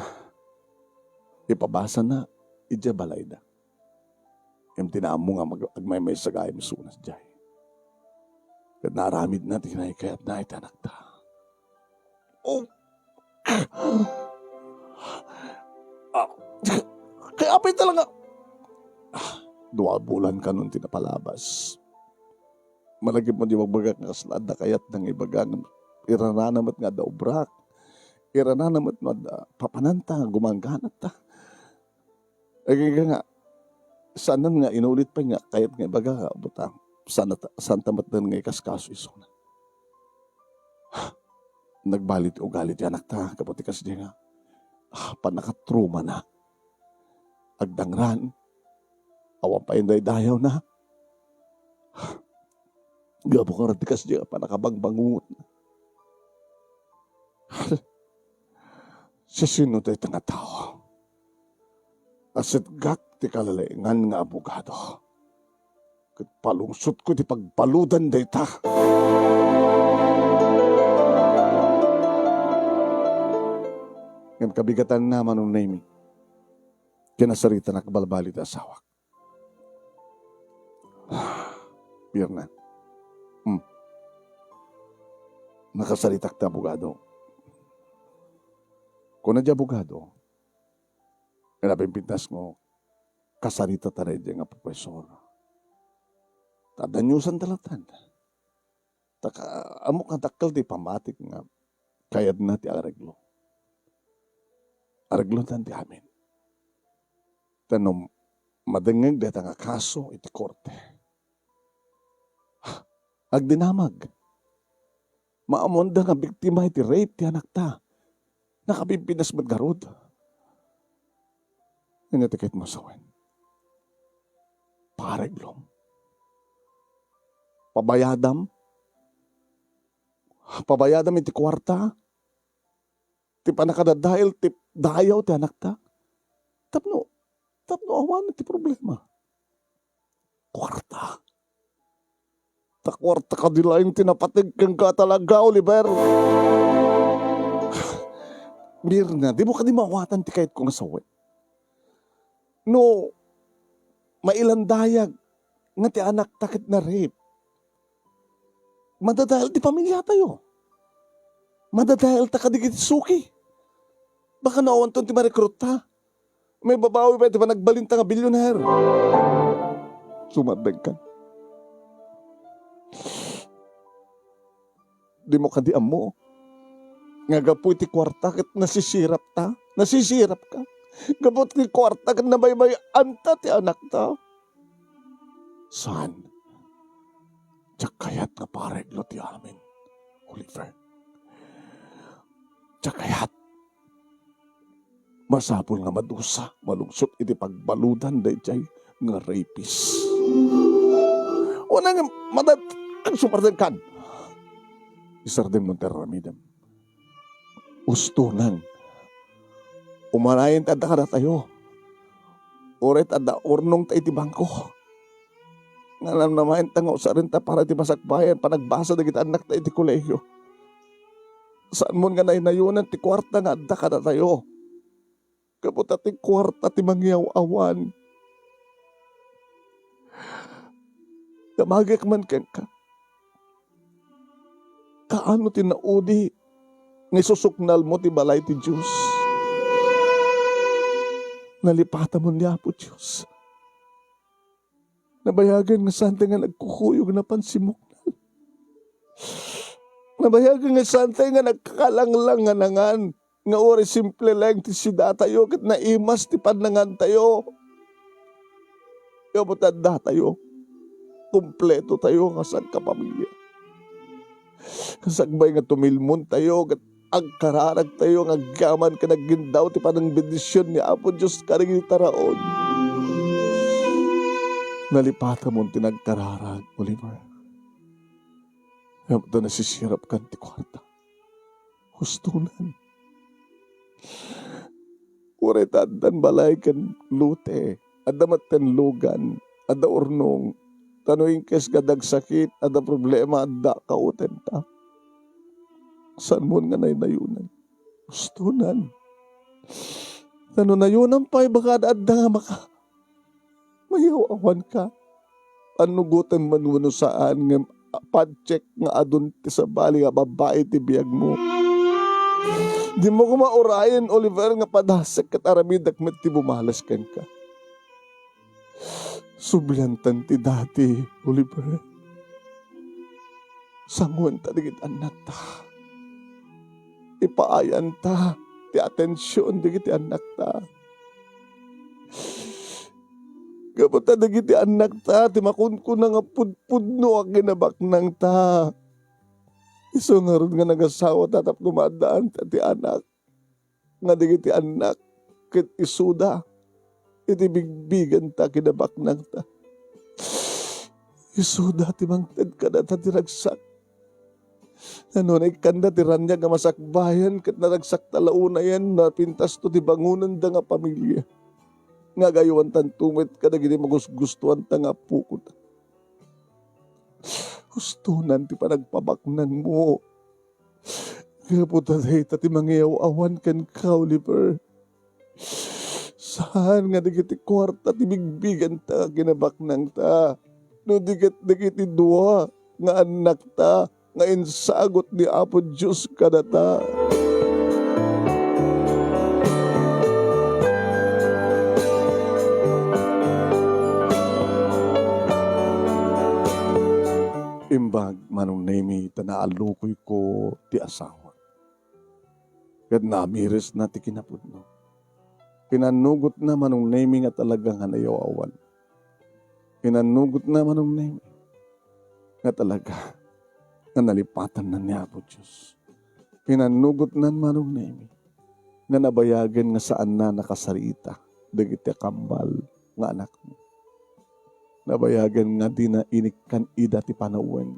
ipabasana idiay balayda. Ngem ti naammo nga mag-, agmaymaysa gayam isuna sadiay. Ket naaramidna ti kinaykayatna iti anakta. Oh. Ah, kay apay talaga. Dua bulan kanon ti napalabas. Malagipmo ti ibagbagak nga kasla adda kayatna nga ibaga, ngem iranana met nga adda obrak. Iranana met nga adda papananta nga gumangganatta. Agingga nga, saanen nga inulit pay nga kayat nga ibaga, buta, saan ta, saan ta met nga ikaskaso isuna. Nagbali ti ugali ti anakta, gapu ti kasdi nga, ah, pannakatrumana. Agdangran, awan pay indaydayawna. Gapu kano ti kasdi nga pannakabangbangungotna. Sisino dayta nga tao? Asitgak ti kalalaingan nga abogado. Ket palungsotko ti pagbaludan dayta. Ngem kabigatanna, Manong Nemy, kinasaritanak balbali ti asawak. Birna. Hmm. Nakasaritak ti abogado. Kuna di abogado, nga napimpintas nga kasarita ta daydiay nga profesor. Ta daniusan ta latta. Ta ka-, ammok nga dakkel ti pammatik nga kayatna ti areglo. Areglotan ti amin. Ta no madengngeg dayta nga kaso iti korte, agdinamag. Maammoanda nga biktima iti rape ti anakta. Nakapimpinas met ngarud. Ania ti kayatmo a sawen? Paareglom. Pabayadam. Pabayadam iti kuarta. Ti pannakadadael ti dayaw ti anakta. Tapno, tapno awan ti problema. Kuarta. Ta kuarta kadi laeng ti napateg kenka talaga, Oliver. Mirna, dimo kadi maawatan ti kayatko nga sawen? No mailandayag nga ti anakta ket na-rape, madadael ti pamiliatayo. Madadaelta kadagiti suki. Baka no awanton ti marekrutta. Maibabawi pay ti panagbalinta nga billionaire. Sumardengkan. Dimo kadi ammo nga gapu iti kuarta ket nasisirapta? Nasisirapka? Gapu iti kuarta ket nabaybay-anta ti anakta? Saan? Diak kayat nga paareglo ti amin, Oliver. Diak kayat. Masapul nga madusa, malungsot iti pagbaludan daydiay nga rapist. Wen, madad-, sumardengkan. Isardengmo ti aramidem. Ustonan. Umanayen ta adda kadatayo. Uray ta adda urnongta iti bangko. Nga namnamaenta nga usarenta para iti masakbayan panagbasa dagiti annakta iti kolehio. Saanmon nga naynayonan ti kuarta nga adda kadatayo. Gapu ta ti kuarta ti mangiyaw-awan. Damagek man kenka. Kaano ti naudi nga isusuknalmo ti balay ti Dios? Nalipatamon ni Apo Dios. Nabayagen nga saantay nga nagkukuyog napan simmuknal. Nabayagen nga saantay nga nagkakalanglang nga nangan, nga uray simple laeng ti siudatayo ket naimas ti pannangantayo. Gapu ta addatayo, kumpletotayo nga sangkapamilya. Kasakbay nga tumilmontayo ket agkararagtayo nga agyaman ken aggindaw ti panangbendision ni Apo Dios kadagiti taraon. Nalipatamon ti nagkararag, Oliver. Ngem ta nasisirapkan ti kuarta. Hustonan. Uray ta addan balay ken lote, adda met ten lugan, adda urnong, Ta no in case nga agsakit, adda problema, adda kautenta. Saan mo nga naynayonan? Ustonan. Ta no nayonan pay, baka adda nga maka-, mayaw-awanka. Pannugotem man wenno saan, ngem padchek nga adun ti sabali nga babbai ti biagmo. Dimo koma urayen, Oliver, nga padasek ket aramidek met ti bumalas kenka. Subliantan ti dati, Oliver. Sanguenta dagiti annakta. Ipaayanta ti atension dagiti annakta. Gapu ta dagiti annakta ti makunkuna nga pudpudno a kinabaknangta. Isu ngarud nga nagasawata tapno maaddaanta ti anak, nga dagiti annak ket isuda iti bigbiganta kinabaknangta. Isuda ti mangted kadata ti ragsak. Nano, naikkanda ti raniag a masakbayan ket naragsakta la unayen, napintasto ti bangonanda nga pamilia. Nga agaywantanto met kadagiti magusgustoanta nga apokota. Ustonan ti panagpabaknangmo. Gapu ta dayta ti mangiyaw-awan kenka, Oliver. Saan nga dagiti kuarta ti bigbiganta nga kinabaknangta. No di ket dagiti dua nga annakta nga insagut ni Apo Dios kadata. Imbag, Manong Nemi, ta naallukoyko ti asawak. Ket naamiresna ti kinapudno. Pinannugotna, Manong Nemi, nga talaga nga nayaw-awan. Pinannugotna, Manong Nemi, nga talaga nga nalipatanna ni Apo Dios. Pinannugotnan, Manong Nemi, nga nabayagen nga saanna nakasarita dagiti kambal nga anakmo. Nabayagen nga dina inikkan ida ti panawen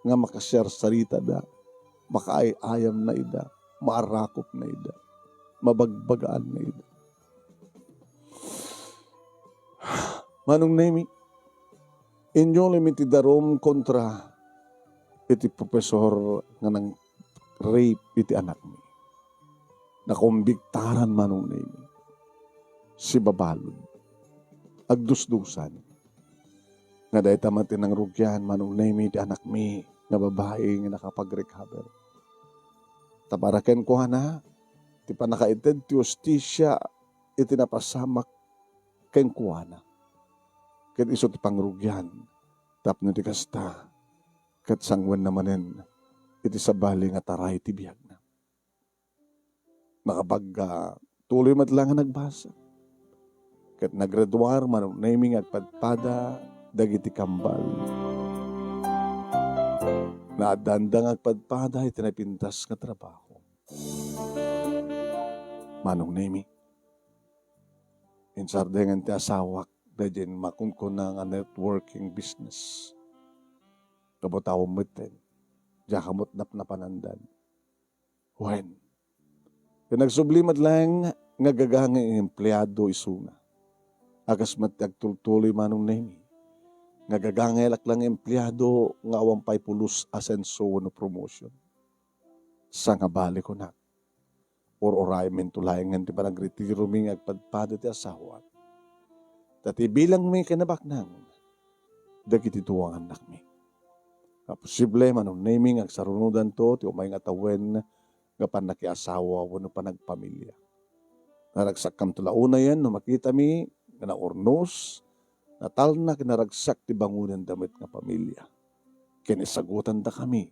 nga makasiarsaritada, makaay-ayamna ida, maarakopna ida, mabagbagaanna ida. Manong Nemi, inyulem iti darum kontra iti professor nga nang-rape iti anakmi. Nakombiktaran, Manong Nemi. Sibabalud. Agdusdusan. Nga dayta met ti nangrugian, Manong Nemi, ti anakmi nga babai nga nakapag-recover. Ta para kenkuana, ti pannakaited ti hustisia iti napasamak kenkuana. Ket isu ti pangrugian tapno iti kasta, ket sanguenna manen iti sabali nga taray ti biagna. Nakapagtuloy met la nga nagbasa. Ket naggraduar, Manong Nemi, nga agpadpada dagiti kambal. Naaddaanda nga agpadpada iti napintas nga trabaho. Manong Nemi, insardengen ti asawak daydiay makunkuna nga networking business. Kabutaw metten, diak met napnapanandan. Wen, ti nagsubli met laeng nga agagangay nga empleado isuna. A kas met ti agtultuloy, Manong Nemi, nga agagangay laklak nga empleado nga awan pay pulos, asenso wenno promotion. Sangabali kunak, ur-urayemento laengen ti panagretiromi nga agpadpada ti asawak. Ta ti bilangmi kinabaknang dagiti dua nga annakmi. Nga posible, Manong Nemi, nga agsarunodanto ti umay nga tawen nga pannakiasawa wenno panagpamilia. Naragsakkanto la unayen no makitami nga naurnos, natalna ken naragsak ti bangonanda met nga pamilia. Ken isagutandakami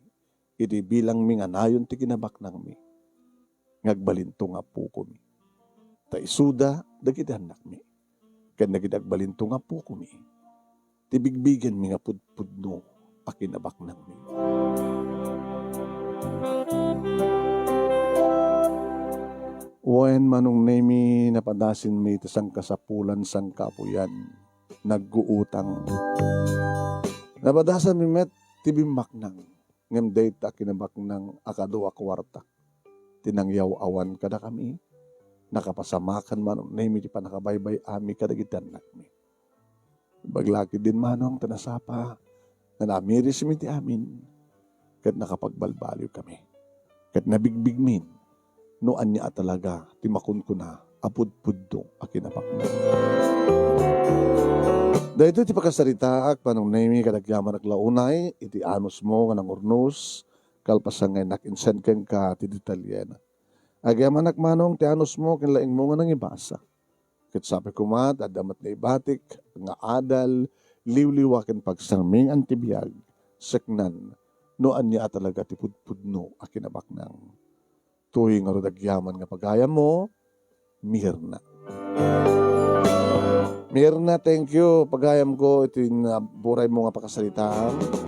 iti bilangmi nga nayon ti kinabaknangmi nga agbalinto nga appokomi. Ta isuda dagiti annakmi ken dagiti agbalinto nga appokomi ti bigbigenmi nga pudpudno a kinabaknangmi. Wen, Manong Nemi, napadasenmi ti sankasapulan, sangkapuyan, nagguutang. Napadasenmi met ti bimmaknang. Ngem dayta a kinabaknang a kadu a kuarta ti nangyaw-awan kadakami, nakapasamakan, Manong Nemi, ti pannakabaybay-ami kadagiti annakmi. Ibaga la ketdin, Manong, ta nasapa nga namirismi ti amin ket nakapagbalbaliwkami. Ket nabigbigmin no ania a talaga ti makunkuna a pudpudno a kinabaknang. Daytoy ti pakasaritaak, Manong Nemy, kadagyaman a la unay iti anusmo nga nangurnos, kalpasan nga innak insend kenka ti detalyena. Agyamanak, Manong, ti anusmo ken laingmo nga nangibasa. Ket sapay koma ta adda met naibatik nga adal, liwliwa ken pagsarmingan ti biag, seknan no ania a talaga ti pudpudno a kinabaknang. Toy ngarud agyaman nga pagayammo, Mirna. Mirna, thank you, pagayamko, iti naburaymo nga pakasaritaan.